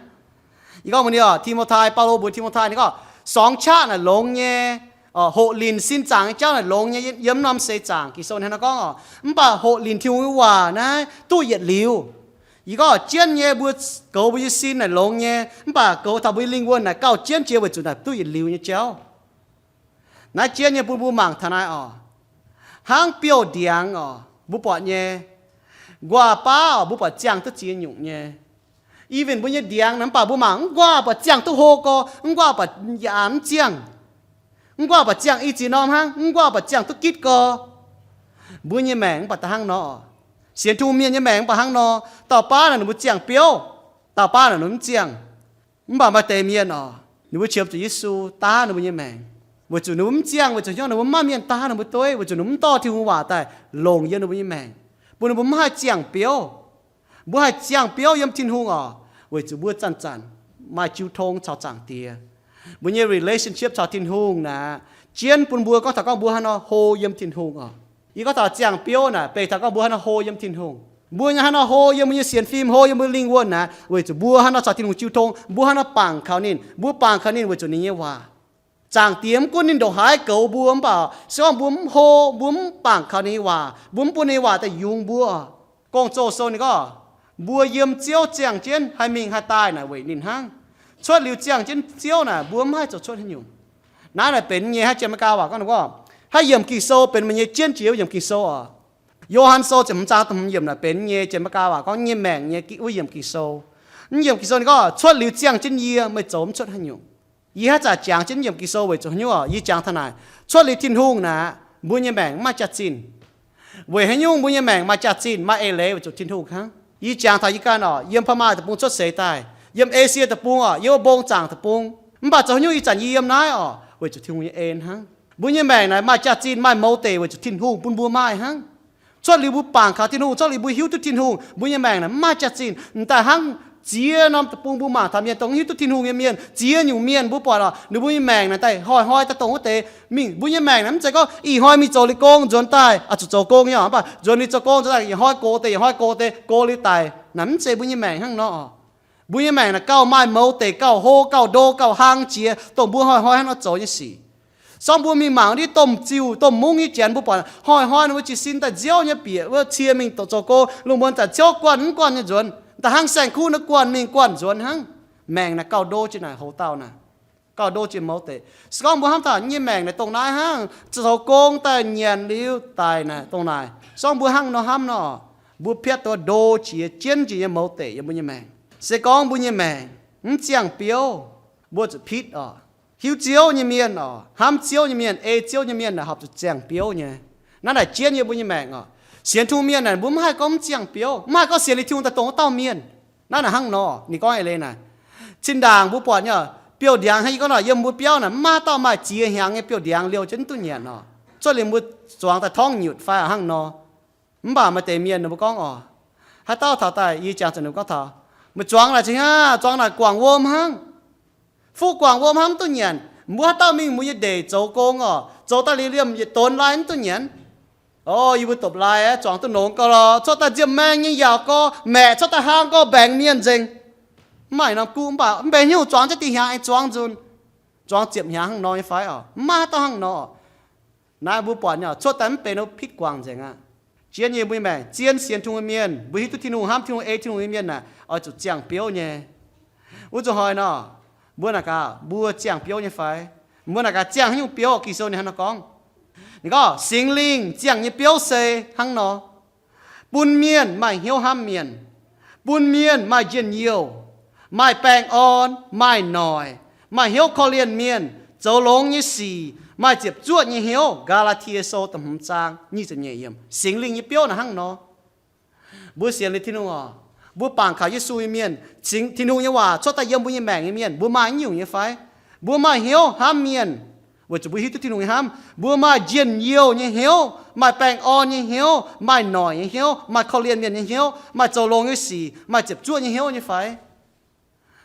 Yie gorngv mbuox ninh oc, Ti^mo^tai, Baulo mbuox Ti^mo^tai, ninh gorngv, sorngx qaqv naaic longx nyei, hoqc linc sin zaangc nyei jauv naaic longx nyei, yiem norm seix zaangc. Ging-Sou hnangv nor gorngv oc, mv baac hoqc linc Tin-Hungh nyei waac naaiv duqv yietc liuz. Yie gorngv jienv nyei, mbuo goux mbuo nyei sin naaic longx nyei, mv baac goux taux mbuo nyei lingh wuonh naaic gauh jienv jiex weic zuqc naaic duqv yietc liuz nyei jauv. Naaiv jienv nyei bun mbuo mangc taux naaiv oc. Hnangv biouv-ndiangx oc, mbuo buatc nyei, nquaah baav oc, mbuo buatc ziangh duqv ziex nyungc nyei. Even mbuo nyei ndiangx naaic, mv baac mbuo mangc, mv nquaah baac ziangh duqv hlo gorx, mv nquaah baac yaac mv ziangh. Mv nquaah baac ziangh i ziex norm hnangv, mv nquaah baac ziangh duqv gitv gorx. Mbuo nyei maengc mv baac da'hnangv nor. Sienx Tin-Hungh mienh nyei maengc mv baac hnangv nor. Dauh baav naaic ninh mbuo ziangh biouv, dauh baav naaic ninh mv ziangh. Mv baac maaih deix mienh oc, ninh mbuo qiemx zuqc Yesu, daav ninh mbuo nyei maengc, weic zuqc ninh mbuo mv ziangh, weic zuqc hnyouv ninh mbuo mv maaih mienh daav ninh mbuo dueiv, weic zuqc ninh mbuo mv dorh Tin-Hungh waac daaih longc yiem ninh mbuo nyei maengc, bun ninh mbuo mv haih ziangh biouv. Mbuo haih ziangh biouv yiem Tin-Hungh oc, weic zuqc mbuo zanc-zanc maaih jiu tong caux Zaangc Diex. Mbuo nyei relationship caux Tin-Hungh naaic, jienv bun mbuo gorngv taux gorngv mbuo haaix nor hlo yiem Tin-Hungh oc. Yie gorngv taux ziangh biouv naaic, beic taux gorngv mbuo haaix nor hlo yiem Tin-Hungh. Mbuo nyei haaix nor hlo yiem mbuo nyei sienx fim, hlo yiem mbuo lingh wuonh naaic, weic zuqc mbuo haaix nor caux Tin-Hungh jiu tong, mbuo haaix nor bangc kaux ninh, mbuo bangc kaux ninh weic zuqc ninh nyei waac. Zaangc Diex mv gunv ninh ndongc haaix goux mbuo mv baac se gorngv mbuo mv hlo, mbuo mv bangc kaux ninh nyei waac, mbuo mv bun ninh nyei waac daaih yungz mbuo. Gong-Zoh sou ninh gorngv, mbuo yiem Ziouv ziangh jienv haih mingh haih daaih naaic weic ninh hnangv. Cuotv liuz ziangh jienv Ziouv naaic mbuo mv haih zoux cuotv haaix nyungc. Naaiv naaic benx nyei hnangv jien-Meigaa waac gorngv nor, haaix yiemc Ging-Sou benx meih nyei jienv jiex yiemc Ging-Sou oc. Yo^han Sou ziepc hmz zaang da'hmz yiemc naaic benx nyei jien-Meigaa waac gorngv nyei maengc nyei wuov yiemc Ging-Sou. Mv yiemc Ging-Sou ninh gorngv, cuotv liuz ziangh jienv yie, meih zoux mv cuotv haaix nyungc. Yie haaix zanc jangx jienv yiemc Ging-Sou weic zuqc haaix nyungc oc? Yie jangx taux naaic, cuotv liuz Tin-Hungh naaic, mbuo nyei maengc mv maaih jaax-zinh. Weic haaix nyungc mbuo nyei maengc maaih jaax-zinh, maaih eix leiz? Weic zuqc Tin-Hungh hnangv. Yie jangx taux yie ganh oc, yiem Paa^maa Deic-Bung cuotv seix daaih, yiem Esie Deic-Bung oc, yiem wuov mbong zaangc deic-bung. Mv baac zoux haaix nyungc ih zanc yie yiem naaiv oc? Weic zuqc Tin-Hungh nyei en hnangv. Mbuo nyei maengc naaic maaih jaax-zinh, maaih mouz deic weic zuqc Tin-Hungh bun mbuo maaih hnangv. Cuotv liuz mbuo bangc kaux Tin-Hungh, cuotv liuz mbuo hiuv duqv Tin-Hungh, mbuo nyei maengc naaic mv maaih jaax-zinh. M'daaih hnangv ziex norm deic-bung mbuo mangc taux mienh dongh hiuv duqv Tin-Hungh nyei mienh, ziex nyungc mienh mbuo buatc oc, ninh mbuo nyei maengc naaic daaih hnoi-hnoi daaih dongh wuov deix mingh. Mbuo nyei maengc naaic mv zeiz gorngv ih hnoi mingh zoux liuz gong nzuonx daaih, oix zuqc zoux gong nyei oc, mv baac nzuonx liuz zoux gong nzuonx daaih, yietc hnoi gox deix, yietc hnoi gox deix, gox liuz daic. Naaic mv zeiz mbuo nyei maengc hnangv nor. Mbuo nyei maengc naaic gauh maaih mouz deic, gauh hlo, gauh ndo, gauh hlang jiex, dongh mbuo hnoi-hnoi hnangv nor zoux nyei sic. Sorng mbuo mingh mangc ndiev domh ziuh, domh mungv nyei janx, mbuo buatc hnoi-hnoi ninh mbuo jiez sin daaih nziouv nyei bieqc wuov cie mingh zoux gong, lungh muonz zanc ciouv guanh mv guanh nyei nzuonx, da'hnangv saeng-kuv naaiv guanh mingh guanh nzuonx hnangv. Maengc naaic gauh ndo jiex naaic hoz dauh naaic, gauh ndo jiex mouz deic. Se gorngv mbuo hnamv taux nyei maengc naaic dongh naaiv hnangv, zoux gong daaih nyanc liuz daic naaic dongh naaic. Sorng mbuo hnangv nor hnamv nor, mbuo piatv duqv ndo jiex jienv jiex nyei mouz deic yiem mbuo nyei maengc. Se gorngv mbuo nyei maengc mv ziangh biouv, mbuo zuqc pitv oc. Hiuv Ziouv nyei mienh oc, hnamv Ziouv nyei mienh, ei Ziouv nyei mienh naaic horpc zuqc ziangh biouv nyei. Naaiv naaic jienv yiem mbuo nyei maengc oc. Sienx Tin-Hungh mienh naaic mbuo mv haih gorngv mv ziangh biouv, mv haih gorngv sienx liuz Tin-Hungh daaih dongh wuov dauh mienh. Naaiv naaic hnangv nor, ninh gorngv eix leiz naaic, cin-ndaangc mbuo buatc nyei biouv-ndiangx hnangv yie gorngv naaic, yiem mbuo biauv naaic mv maaih dauh maaih ziex hnyangx nyei biouv-ndiangx liouh jienv mv duqv nyanc oc. Cuotv liuz mbuo zuangx daaih torngv nyutc fai hnangv nor. Mv baac maaih deix mienh ninh mbuo gorngv oc, haaix dauh taux daaih, yie jangx zuqc ninh mbuo gorngv taux, meih zuangx naaic cingx hnangv, zuangx naaic guangc wuom hnangv. Fuqv guangc wuom hnangv mv duqv nyanc. Mbuo haaix dauh mingh mbuo nyei ndeic zoux gong oc, zoux daaih liuz liemh yietc donx lai mv duqv nyanc. O, yie mbuo dopc-laai aeqv, zuangx duqv nongx gau lorqc. Cuotv daaih nziemh maeng nyei yaauc gau, maeqc cuotv daaih hlang gau, mbaengx mienh nzengc. Mv maaih norm guv, mv baac mv benx hnyouv zuangx jienv dih hnyangx aengx zuangx nzunc, zuangx ziepc hnyangx hnangv nor nyei fai oc? Mv maaih haaix dauh hnangv nor. Naaiv mbuo buatc nyei oc, cuotv daaih mv benx pitv guangc nzengc aqv. Jienv nyei mbuo nyei maengc, zien sienx Tin-Hungh nyei mienh, mbuo hiuv duqv Tin-Hungh hnamv Tin-Hungh, ei Tin-Hungh nyei mienh naaic, oix zuqc ziangh biouv nyei. Wuov zuqc hnoi nor, mbuo naaic gaax, mbuo ziangh biouv nyei fai? Mbuo naaic gaax, ziangh haaix nyungc biouv? Ging-Sou ninh hnangv nor gorngv, ninh gorngv, Singx Lingh ziangh nyei biouv se hnangv nor, bun mienh maaih hnyouv hnamv mienh, bun mienh maaih njien-youh, maaih baengh orn, maaih noic, maaih hnyouv korv-lienh mienh, zoux longx nyei sic, maaih ziepc zuoqv nyei hnyouv. Gaa^laa^tie Sou da'hmz zaang nyic ziepc nyeic yiem. Singx Lingh nyei biouv naaic hnangv nor. Mbuo sienx liuz Tin-Hungh oc, mbuo bangc kaux Yesu nyei mienh, cingx Tin-Hungh nyei waac cuotv daaih yiem mbuo nyei maengc nyei mienh, mbuo maaih haaix nyungc nyei fai? Mbuo maaih hnyouv hnamv mienh, weic zuqc mbuo hiuv duqv Tin-Hungh nyei hnamv. Mbuo maaih njien-youh nyei hnyouv, maaih baengh orn nyei hnyouv, maaih noic nyei hnyouv, maaih korv-lienh mienh nyei hnyouv, maaih zoux longx nyei sic, maaih ziepc zuoqv nyei hnyouv nyei fai?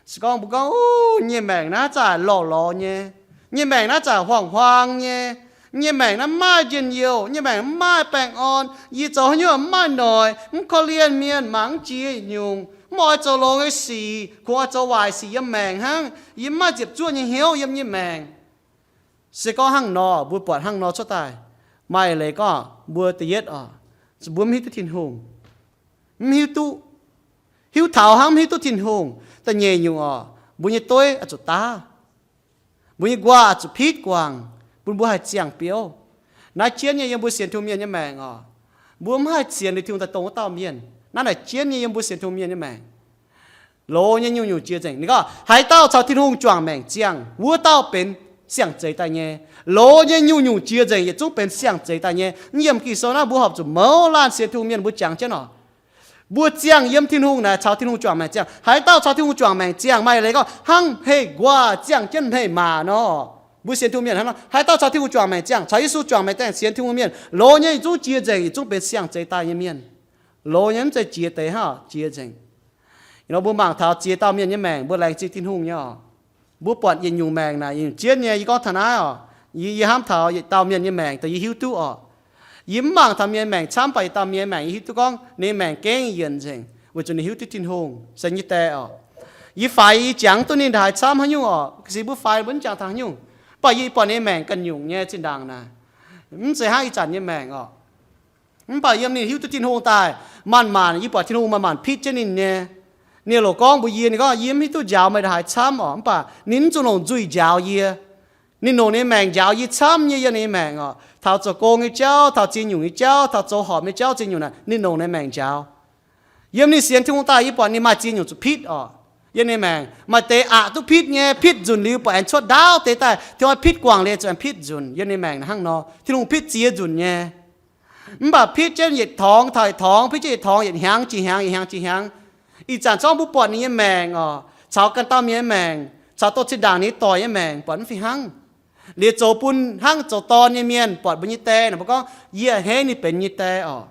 Se gorngv mbuo gorngv, Uv, nyei maengc naaiv zaaih lorqc-lorqc nyei, nyei maengc naaiv zaaih huaang-huaang nyei, nyei maengc naaiv mv maaih njien-youh, nyei maengc mv maaih baengh orn, yie zoux haaix nyungc mv maaih noic, mv korv-lienh mienh, mangc mv jiex nyungc, mv oix zoux longx nyei sic, kungx oix zoux waaic sic yiem maengc hnangv. Yie mv maaih ziepc zuoqv nyei hnyouv yiem nyei maengc. Se gorngv hnangv nor, mbuo buatc hnangv nor cuotv daaih, maaih leiz gorngv mbuo da'yietv oc, mbuo mv hiuv duqv Tin-Hungh, mv hiuv duqv, hiuv taux hnangv mv hiuv duqv Tin-Hungh. Da'nyeic nyungc oc, mbuo nyei dueiv oix zuqc daav. Mbuo nyei nquaah oix zuqc pitv guangc, bun mbuo haih ziangh biouv. Naaiv jienv nyei yiem mbuo sienx Tin-Hungh mienh nyei maengc oc, mbuo mv haih sienx liuz Tin-Hungh daaih dongh wuov dauh mienh. Naaiv naaic jienv nyei yiem mbuo sienx Tin-Hungh mienh nyei maengc. Loz nyei nyungc-nyungc jiex nzengc. Ninh gorngv, haaix dauh caux Tin-Hungh juangc maengc ziangh, wuov dauh benx siang-zeix daaih nyei. Loz nyei nyungc-nyungc jiex nzengc, yietc zungv benx siang-zeix daaih nyei. Mv yiemh Ging-Sou naaiv mbuo horpc zuqc mouz laanh sienx Tin-Hungh mienh mbuo jangx jienv oc. Mbuo ziangh yiem Tin-Hungh naaic caux Tin-Hungh juangc maengc ziangh. Haaix dauh caux Tin-Hungh juangc maengc ziangh, maaih leiz gorngv hnangv heh nquaah ziangh jienv heh maac nor. Mbuo sienx Tin-Hungh mienh hnangv nor, haaix dauh caux Tin-Hungh juangc maengc ziangh, caux Yesu juangc maengc ziangh sienx Tin-Hungh mienh, loz nyei yietc zungv jiex nzengc, yietc zungv benx siang-zeix daaih nyei mienh. Loz nyei mv zeiz jiex deix hnangv, jiex nzengc. Ih hnoi mbuo mangc taux ziex dauh mienh nyei maengc mbuo laengz zingh Tin-Hungh nyei oc. Mbuo buatc yietc nyungc maengc naaic, yietc nyungc jienv nyei, yie gorngv taux naaiv oc, yie, yie hnamv taux yietc dauh mienh nyei maengc dongh yie hiuv duqv oc. Yie mv mangc taux mienh maengc camv, mv baac yietc dauh mienh maengc yie hiuv duqv gorngv ninh maengc gengh yienc nzengc, weic zuqc ninh hiuv duqv Tin-Hungh se nyei die oc. Yie faix yie jangx duqv ninh ndaaix camv haaix nyungc oc, ga'sie mbuo faix mbuo mv jangx taux haaix nyungc. Mv baac yie buatc ninh maengc ganh nyungc nyei zinh ndaangc naaic, mv zeiz hnangv ih zanc nyei maengc oc. Mv baac yiem ninh hiuv duqv Tin-Hungh daaih, manc-manc yie buatc Tin-Hungh manc-manc pitv jienv ninh nyei. Ninh loc gorngv mbuox yie, ninh gorngv, yie mv hiuv duqv njaaux meih ndaaix camv oc, mv baac ninh mv zuqc longc nzuih njaaux yie. Ninh longc ninh maengc njaaux yie camv nyei yiem ninh nyei maengc oc. Taux zoux gong nyei jauv, taux ziex nyungc nyei jauv, taux zoux horpc nyei jauv ziex nyungc naaic, ninh longc ninh maengc njaaux. Yiem ninh sienx Tin-Hungh daaih, yie buatc ninh maaih ziex nyungc zuqc pitv oc. Yiem ninh maengc maaih deix aqc duqv pitv nyei, pitv nzunc liuz buatc aengx cuotv ndaauv deix daaih, tengx oix pitv guangc liuz zuqc aengx pitv nzunc. Yiem ninh maengc hnangv nor, Tin-Hungh pitv ziex nzunc nyei. Mv baac pitv jienv yietc torngx taux yietc torngx, pitv jienv yietc torngx yietc hnyangx jiex hnyangx, yietc hnyangx jiex hnyangx. Ih zanc zorngv mbuo buatc ninh nyei maengc oc, caux ganh dauh mienh nyei maengc, caux doh zinh ndaangc ninh nyei doic nyei maengc, buatc mv fih hnangv. Liuz zoux bun hnangv zoux dorn nyei mienh buatc mbuo nyei die naaic, mbuo gorngv, yie a'hneiv ninh benx yie nyei die oc.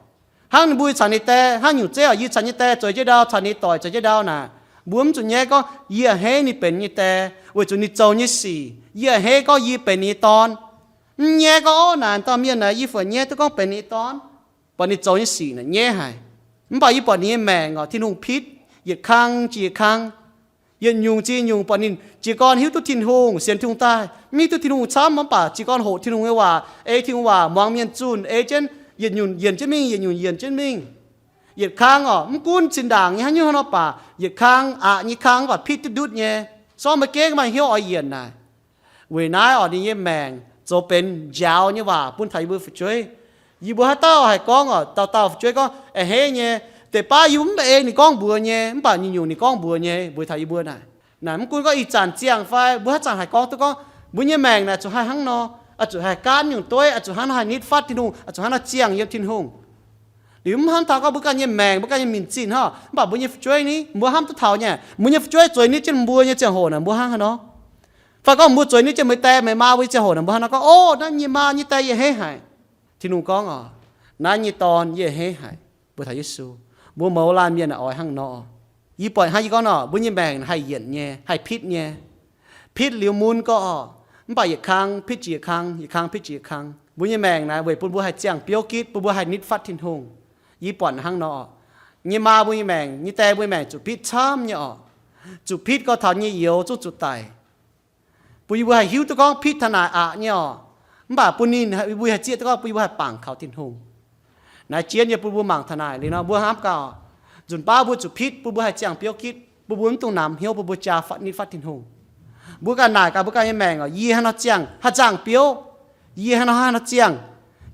Hnangv ninh mbuo caux ninh die, hnangv nyungc zeiv oc, yie caux yie nyei die zoux jienv ndau, caux ninh nyei doic zoux jienv ndau naaic, mbuo mv zuqc nyaiv gorngv, yie a'hneiv ninh benx yie nyei die, weic zuqc ninh zoux nyei sic, yie a'hneiv gorngv yie benx ninh nyei dorn. Mv nyaiv gorngv, ov, naaic dauh mienh naaic yie fu'nyaiv duqv gorngv benx ninh nyei dorn. Buatc ninh zoux nyei sic naaic nyaiv haic. Mv baac yie buatc ninh nyei maengc oc, Tin-Hungh pitv yietc kang jiex yietc kang. Yietc nyungc jiex nyungc buatc ninh jiez gorn hiuv duqv Tin-Hungh, sienx Tin-Hungh daaih. Mv hiuv duqv Tin-Hungh camv, mv baac jiez gorn hoqc Tin-Hungh nyei waac, ei Tin-Hungh waac, muangx mienh zunh, ei jienv yietc nyungc yienc jienv mingh, yietc nyungc yienc jienv mingh. Yietc kang oc, mv gunv zinh ndaangc nyei haaix nyungc hnangv nor baac, yietc kang, aqc nyei kang, mv baac pitv duqv ndutv nyei. Sorng meih gengh maaih hnyouv oix yienc naaic. Weic naaiv oc, ninh nyei maengc zoux benx njaaux nyei waac bun taux yie mbuo fu'jueiv. Yie mbuo haaix dauh haih gorngv oc, dauh dauh fu'jueiv gorngv, a'hneiv nyei, deix baav yie mv baac ei ninh gorngv mbuox nyei, mv baac nyungc-nyungc ninh gorngv mbuox nyei, mbuox taux yie mbuo naaic. Naaic mv gunv gorngv ih zanc ziangh fai, mbuo haaix zanc haih gorngv duqv gorngv, mbuo nyei maengc naaic zuqc haih hnangv nor, oix zuqc haih gaanv nyungc dueiv, oix zuqc hnangv nor haih nitv fatv Tin-Hungh, oix zuqc hnangv nor ziangh yiem Tin-Hungh. Liuz mv hnamv taux gorngv mbuo ganh nyei maengc, mbuo ganh nyei minc zinh hnangv, mv baac mbuo nyei fu'jueiv ni, mbuo hnamv duqv taux nyei, mbuo nyei fu'jueiv zueiz nitv jienv mbuo nyei ziangh hoc naaic, mbuo hnangv haaix nor? Fai gorngv mbuo zueiz nitv jienv meih die meih maa mbuo nyei ziangh hoc naaic, mbuo hnangv nor gorngv, ov, naaiv nyei maa nyei die yie a'hneiv haic. Tin-Hungh gorngv oc, naaiv nyei dorn yie a'hneiv haic. Mbuo taux Yesu, mbuo mouz laanh mienh naaic oix hnangv nor. Yie buatc hnangv yie gorngv nor, mbuo nyei maengc haih yienc nyei, haih pitv nyei. Pitv liuz mun gorx oc, mv baac yietc kang pitv jiex yietc kang, yietc kang pitv jiex yietc kang. Mbuo nyei maengc naaic weic bun mbuo haih ziangh biouv gitv, bun mbuo haih nitv fatv Tin-Hungh. Yie buatc hnangv nor, nyei maa mbuo nyei maengc, nyei die mbuo nyei maengc zuqc pitv camv nyei oc. Zuqc pitv gorngv taux nyei youz zungv zuqc daic. Bun yie mbuo haih hiuv duqv gorngv pitv taux naaic aqc nyei oc. Mv baac bun ninh, mbuo haih zieqv duqv gorngv bun yie mbuo haih bangc kaux Tin-Hungh. Naaiv jienv nyei bun mbuo mangc taux naaic liuz nor, mbuo hnamv gaax, nzunc baav mbuo zuqc pitv bun mbuo haih ziangh biouv gitv, bun mbuo mv dungx namx hnyouv bun mbuo jaa fatv nitv fatv Tin-Hungh. Mbuo ganh naaic gaax mbuo ganh nyei maengc oc, yie hnangv nor ziangh, haih ziangh biouv, yie hnangv nor, hnangv nor ziangh,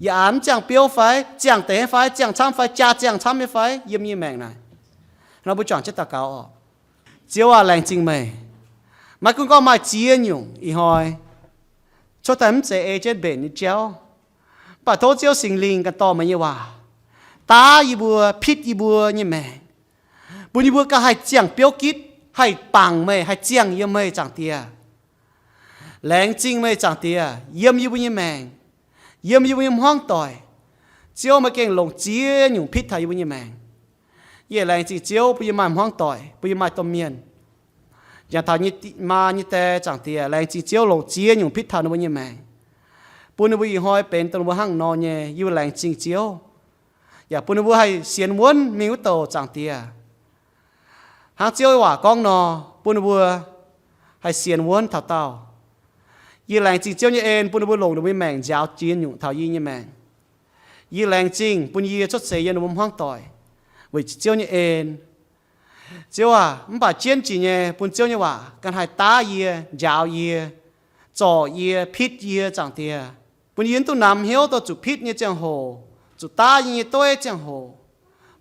yie aqc mv ziangh biouv fai, ziangh deix fai, ziangh camv fai, jaa ziangh camv nyei fai, yiem nyei maengc naaic. Hnangv nor mbuo juangc jienv daux gaux oc. Ziouv aac, laengz zingh meih. Maiv gunv gorngv maaih ziex nyungc ih hnoi cuotv daaih mv zeiz ei jienv mbenc nyei jauv, mv baac tov Ziouv Singx Lingh ganh dorh meih nyei waac daav yie mbuo, pitv yie mbuo nyei maengc, bun yie mbuo ganh haih ziangh biouv gitv, haih bangc meih, haih ziangh yiem meih, Zaangc Diex. Laengz zingh meih, Zaangc Diex, yiem yie mbuo nyei maengc, yiem yie mbuo nyei hmuangv doic. Ziouv, meih gengh longc ziex nyungc pitv taux yie mbuo nyei maengc. Yie laengz zingh Ziouv bun yie maaih hmuangv doic, bun yie maaih domh mienh. Jangx taux nyei maa nyei die, Zaangc Diex, laengz zingh Ziouv longc ziex nyungc pitv taux ninh mbuo nyei maengc, bun ninh mbuo ih hnoi benx dongh ninh mbuo hnangv nor nyei. Yie mbuo laengz zingh Ziouv, yaac bun ninh mbuo haih sienx wuonv mingh wuov douc, Zaangc Diex. Hnangv Ziouv nyei waac gorngv nor, bun ninh mbuo haih sienx wuonv taux daauh. Yie laengz zingh Ziouv nyei en bun ninh mbuo longc ninh mbuo nyei maengc nziaaux ziex nyungc taux yie nyei maengc. Yie laengz zingh bun yie cuotv seix yiem ninh mbuo hmuangv doic weic Ziouv nyei en. Ziouv aac, mv baac jienv jiex nyei bun Ziouv nyei waac ganh haih daav yie, njaaux yie, zorc yie, pitv yie, Zaangc Diex. Bun yie mv dungx namx hnyouv dongh zuqc pitv nyei ziangh hoc, zuqc daav yie nyei dueiv ziangh hoc,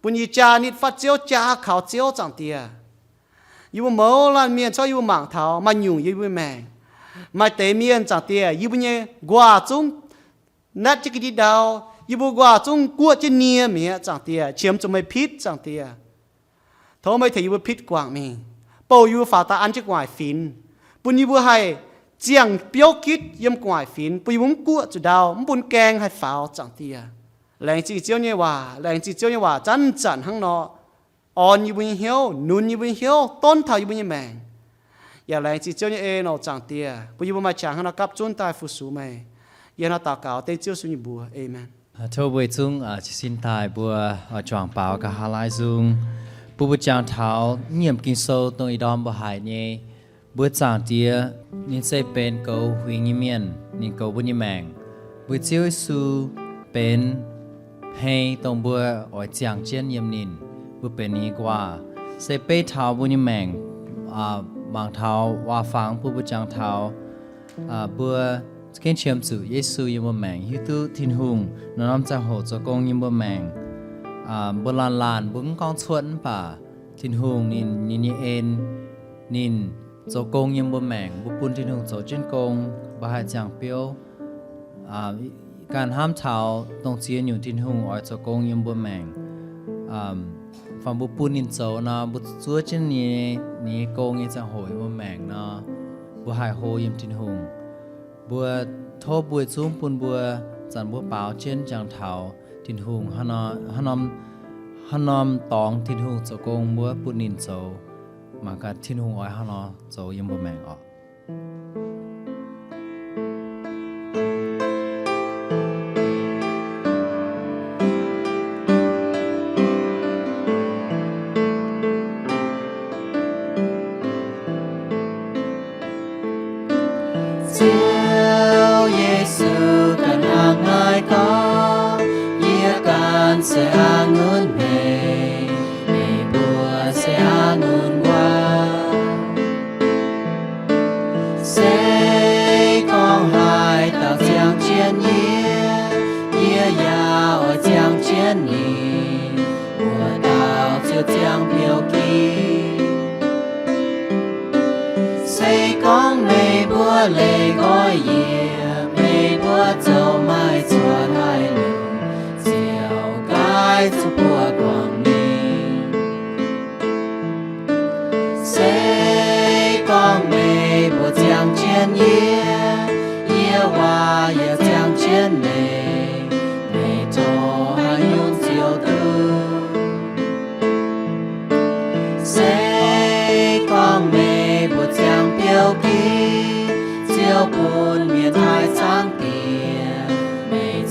bun yie jaa nitv fatv Ziouv, jaa kaux Ziouv, Zaangc Diex. Yie mbuo mouz laanh mienh corc yie mbuo mangc taux maaih nyungc yie mbuo maengc, maaih deix mienh, Zaangc Diex, yie mbuo nyei nquaah zungv natv jienv ga'ndiev ndau, yie mbuo nquaah zungv guoqv jienv nie mi'aqv, Zaangc Diex, qiemx zuqc meih pitv, Zaangc Diex. Tov meih tengx yie mbuo pitv guangc mingh, bouh yie mbuo faaux daaih an jienv gu'nguaaic finx, bun yie mbuo haih ziangh biouv gitv yiem gu'nguaaic finx, bun yie mbuo mv guoqv zuqc ndau, mv bun gaeng haih faaux, Zaangc Diex. Laengz zingh Ziouv nyei waac, laengz zingh Ziouv nyei waac zanc-zanc hnangv nor orn yie mbuo nyei hnyouv, nunc yie mbuo nyei hnyouv, donv taux yie mbuo nyei maengc. Yaac laengz zingh Ziouv nyei en oc, Zaangc Diex, bun yie mbuo maaih qangx hnangv nor gapv zunv daaih fu-sux meih. Yie hnangv nor daux gaux dengv Ziouv Yesu nyei mbuox. Aamen. Tov mbuo zungv jiez sin daaih mbuo oix juangc baaux nqa'haav laai nzung, bun mbuo jangx taux nyiemc Ging-Sou dongh ih ndorm mbuo haiz nyei. Mbuo Zaangc Diex ninh se benx goux huingx nyei mienh, ninh goux mbuo nyei maengc. Mbuo Ziouv Yesu benx hmei dongh mbuo oix ziangh jienv yiem ninh, mbuo benx ninh nyei nquaah. Se beiv taux mbuo nyei maengc, mangc taux waac-fangx bun mbuo jangx taux mbuo gengh qiemx zuqc Yesu yiem mbuo maengc, hiuv duqv Tin-Hungh norm-norm ziangh hoc zoux gong yiem mbuo maengc. Mbuo laanh laanh mbuo mv gorngv cuotv mv baac Tin-Hungh ninh, ninh nyei en, ninh zoux gong yiem mbuo maengc. Mbuo bun Tin-Hungh zoux jienv gong, mbuo haih ziangh biouv. Ganh hnamv taux dongh ziex nyungc Tin-Hungh oix zoux gong yiem mbuo maengc. Fai mbuo bun ninh zoux nor, mbuo zuov jienv ninh nyei gong nyei ziangh hoc yiem mbuo maengc nor, mbuo haih hlo yiem Tin-Hungh. Mbuo tov mbuo zungv bun mbuo zanc mbuo baaux jienv jangx taux Tin-Hungh hnangv norm dorngx Tin-Hungh zoux gong, mbuo bun ninh zoux. Mangc gaax Tin-Hungh oix hnangv nor zoux yiem mbuo maengc oc. Ziouv Yesu ganh hnangv naaiv gorngv, yie ganh se a'ngunc hmeic, meih mbuo se a'ngunc nquaah. Se gorngv haaix dauh ziangh jienv yie, yie yaac oix ziangh jienv ninh. Wuov dauh ziouc ziangh biouv gitv. Se gorngv meih mbuo leih nqoi yie, meih mbuo zoux maaih cuotv haaix nyungc, ziouc gaaix zuqc buoqc guangc ninh. Se gorngv meih mbuo ziangh jienv yie, yie waac yaac ziangh jienv meih, meih tov haaix nyungc ziouc duqv. Se gorngv meih mbuo ziangh biouv gitv, ziouc bun mienh taaih zaangc Diex, meih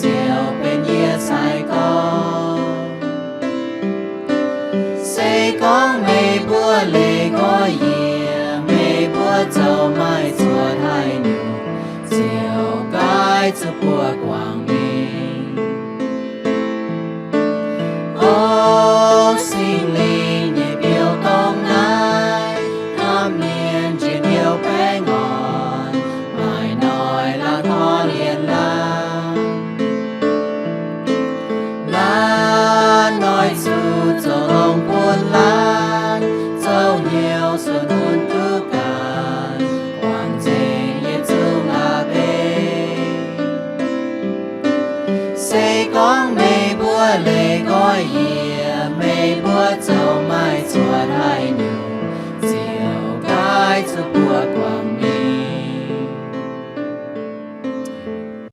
Se gorngv meih mbuo leih nqoi yie, meih mbuo zoux maaih cuotv haaix nyungc, ziouc gaaiv zuqc mbuo guangc mingh.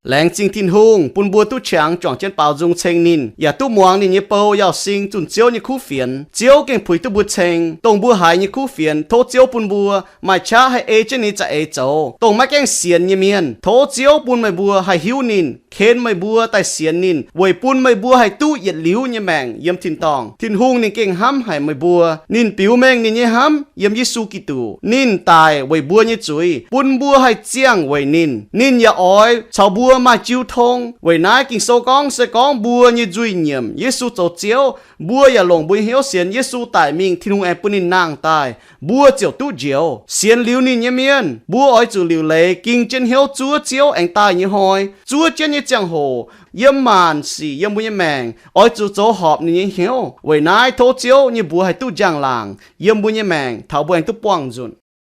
Laengz zingh Tin-Hungh bun mbuo duqv qangx juangc jienv baaux nzung ceng ninh, yaac duqv muangx ninh nyei bou Yauz Sing zunh Ziouv nyei kuv fienx. Ziouv gengh puix duqv mbuo ceng dongh mbuo haiz nyei kuv fienx. Tov Ziouv bun mbuo maaih qaqv haih ei jienv ninh nyei za'eix zoux, dongh maiv gaengh sienx nyei mienh. Tov Ziouv bun meih mbuo haih hiuv ninh, ken meih mbuo daaih sienx ninh, weic bun meih mbuo haih duqv yietc liuz nyei maengc yiem tin-dorngh. Tin-Hungh ninh gengh hnamv haic meih mbuo. Ninh biux mengh ninh nyei hnamv yiem Yesu Giduc. Ninh daic weic mbuo nyei zuiz, bun mbuo haih ziangh weic ninh. Ninh yaac oix caux mbuo maaih jiu tong. Weic naaiv Ging-Sou gorngv, se gorngv mbuo nyei nzuih nyiemc Yesu zoux Ziouv, mbuo yaac longc mbuo nyei hnyouv sienx Yesu daic mingh, Tin-Hungh aengx bun ninh nangh daaih, mbuo ziouc duqv njoux. Sienx liuz ninh nyei mienh, mbuo oix zuqc liuc leiz ging jienv hnyouv zuov Ziouv aengx daaih nyei hnoi. Zuov jienv nyei ziangh hoc, yiem maanc sic yiem mbuo nyei maengc oix zuqc zoux horpc ninh nyei hnyouv. Weic naaiv tov Ziouv nyei mbuox haih duqv njang-laangc yiem mbuo nyei maengc taux mbuo aengx duqv buangh nzunc.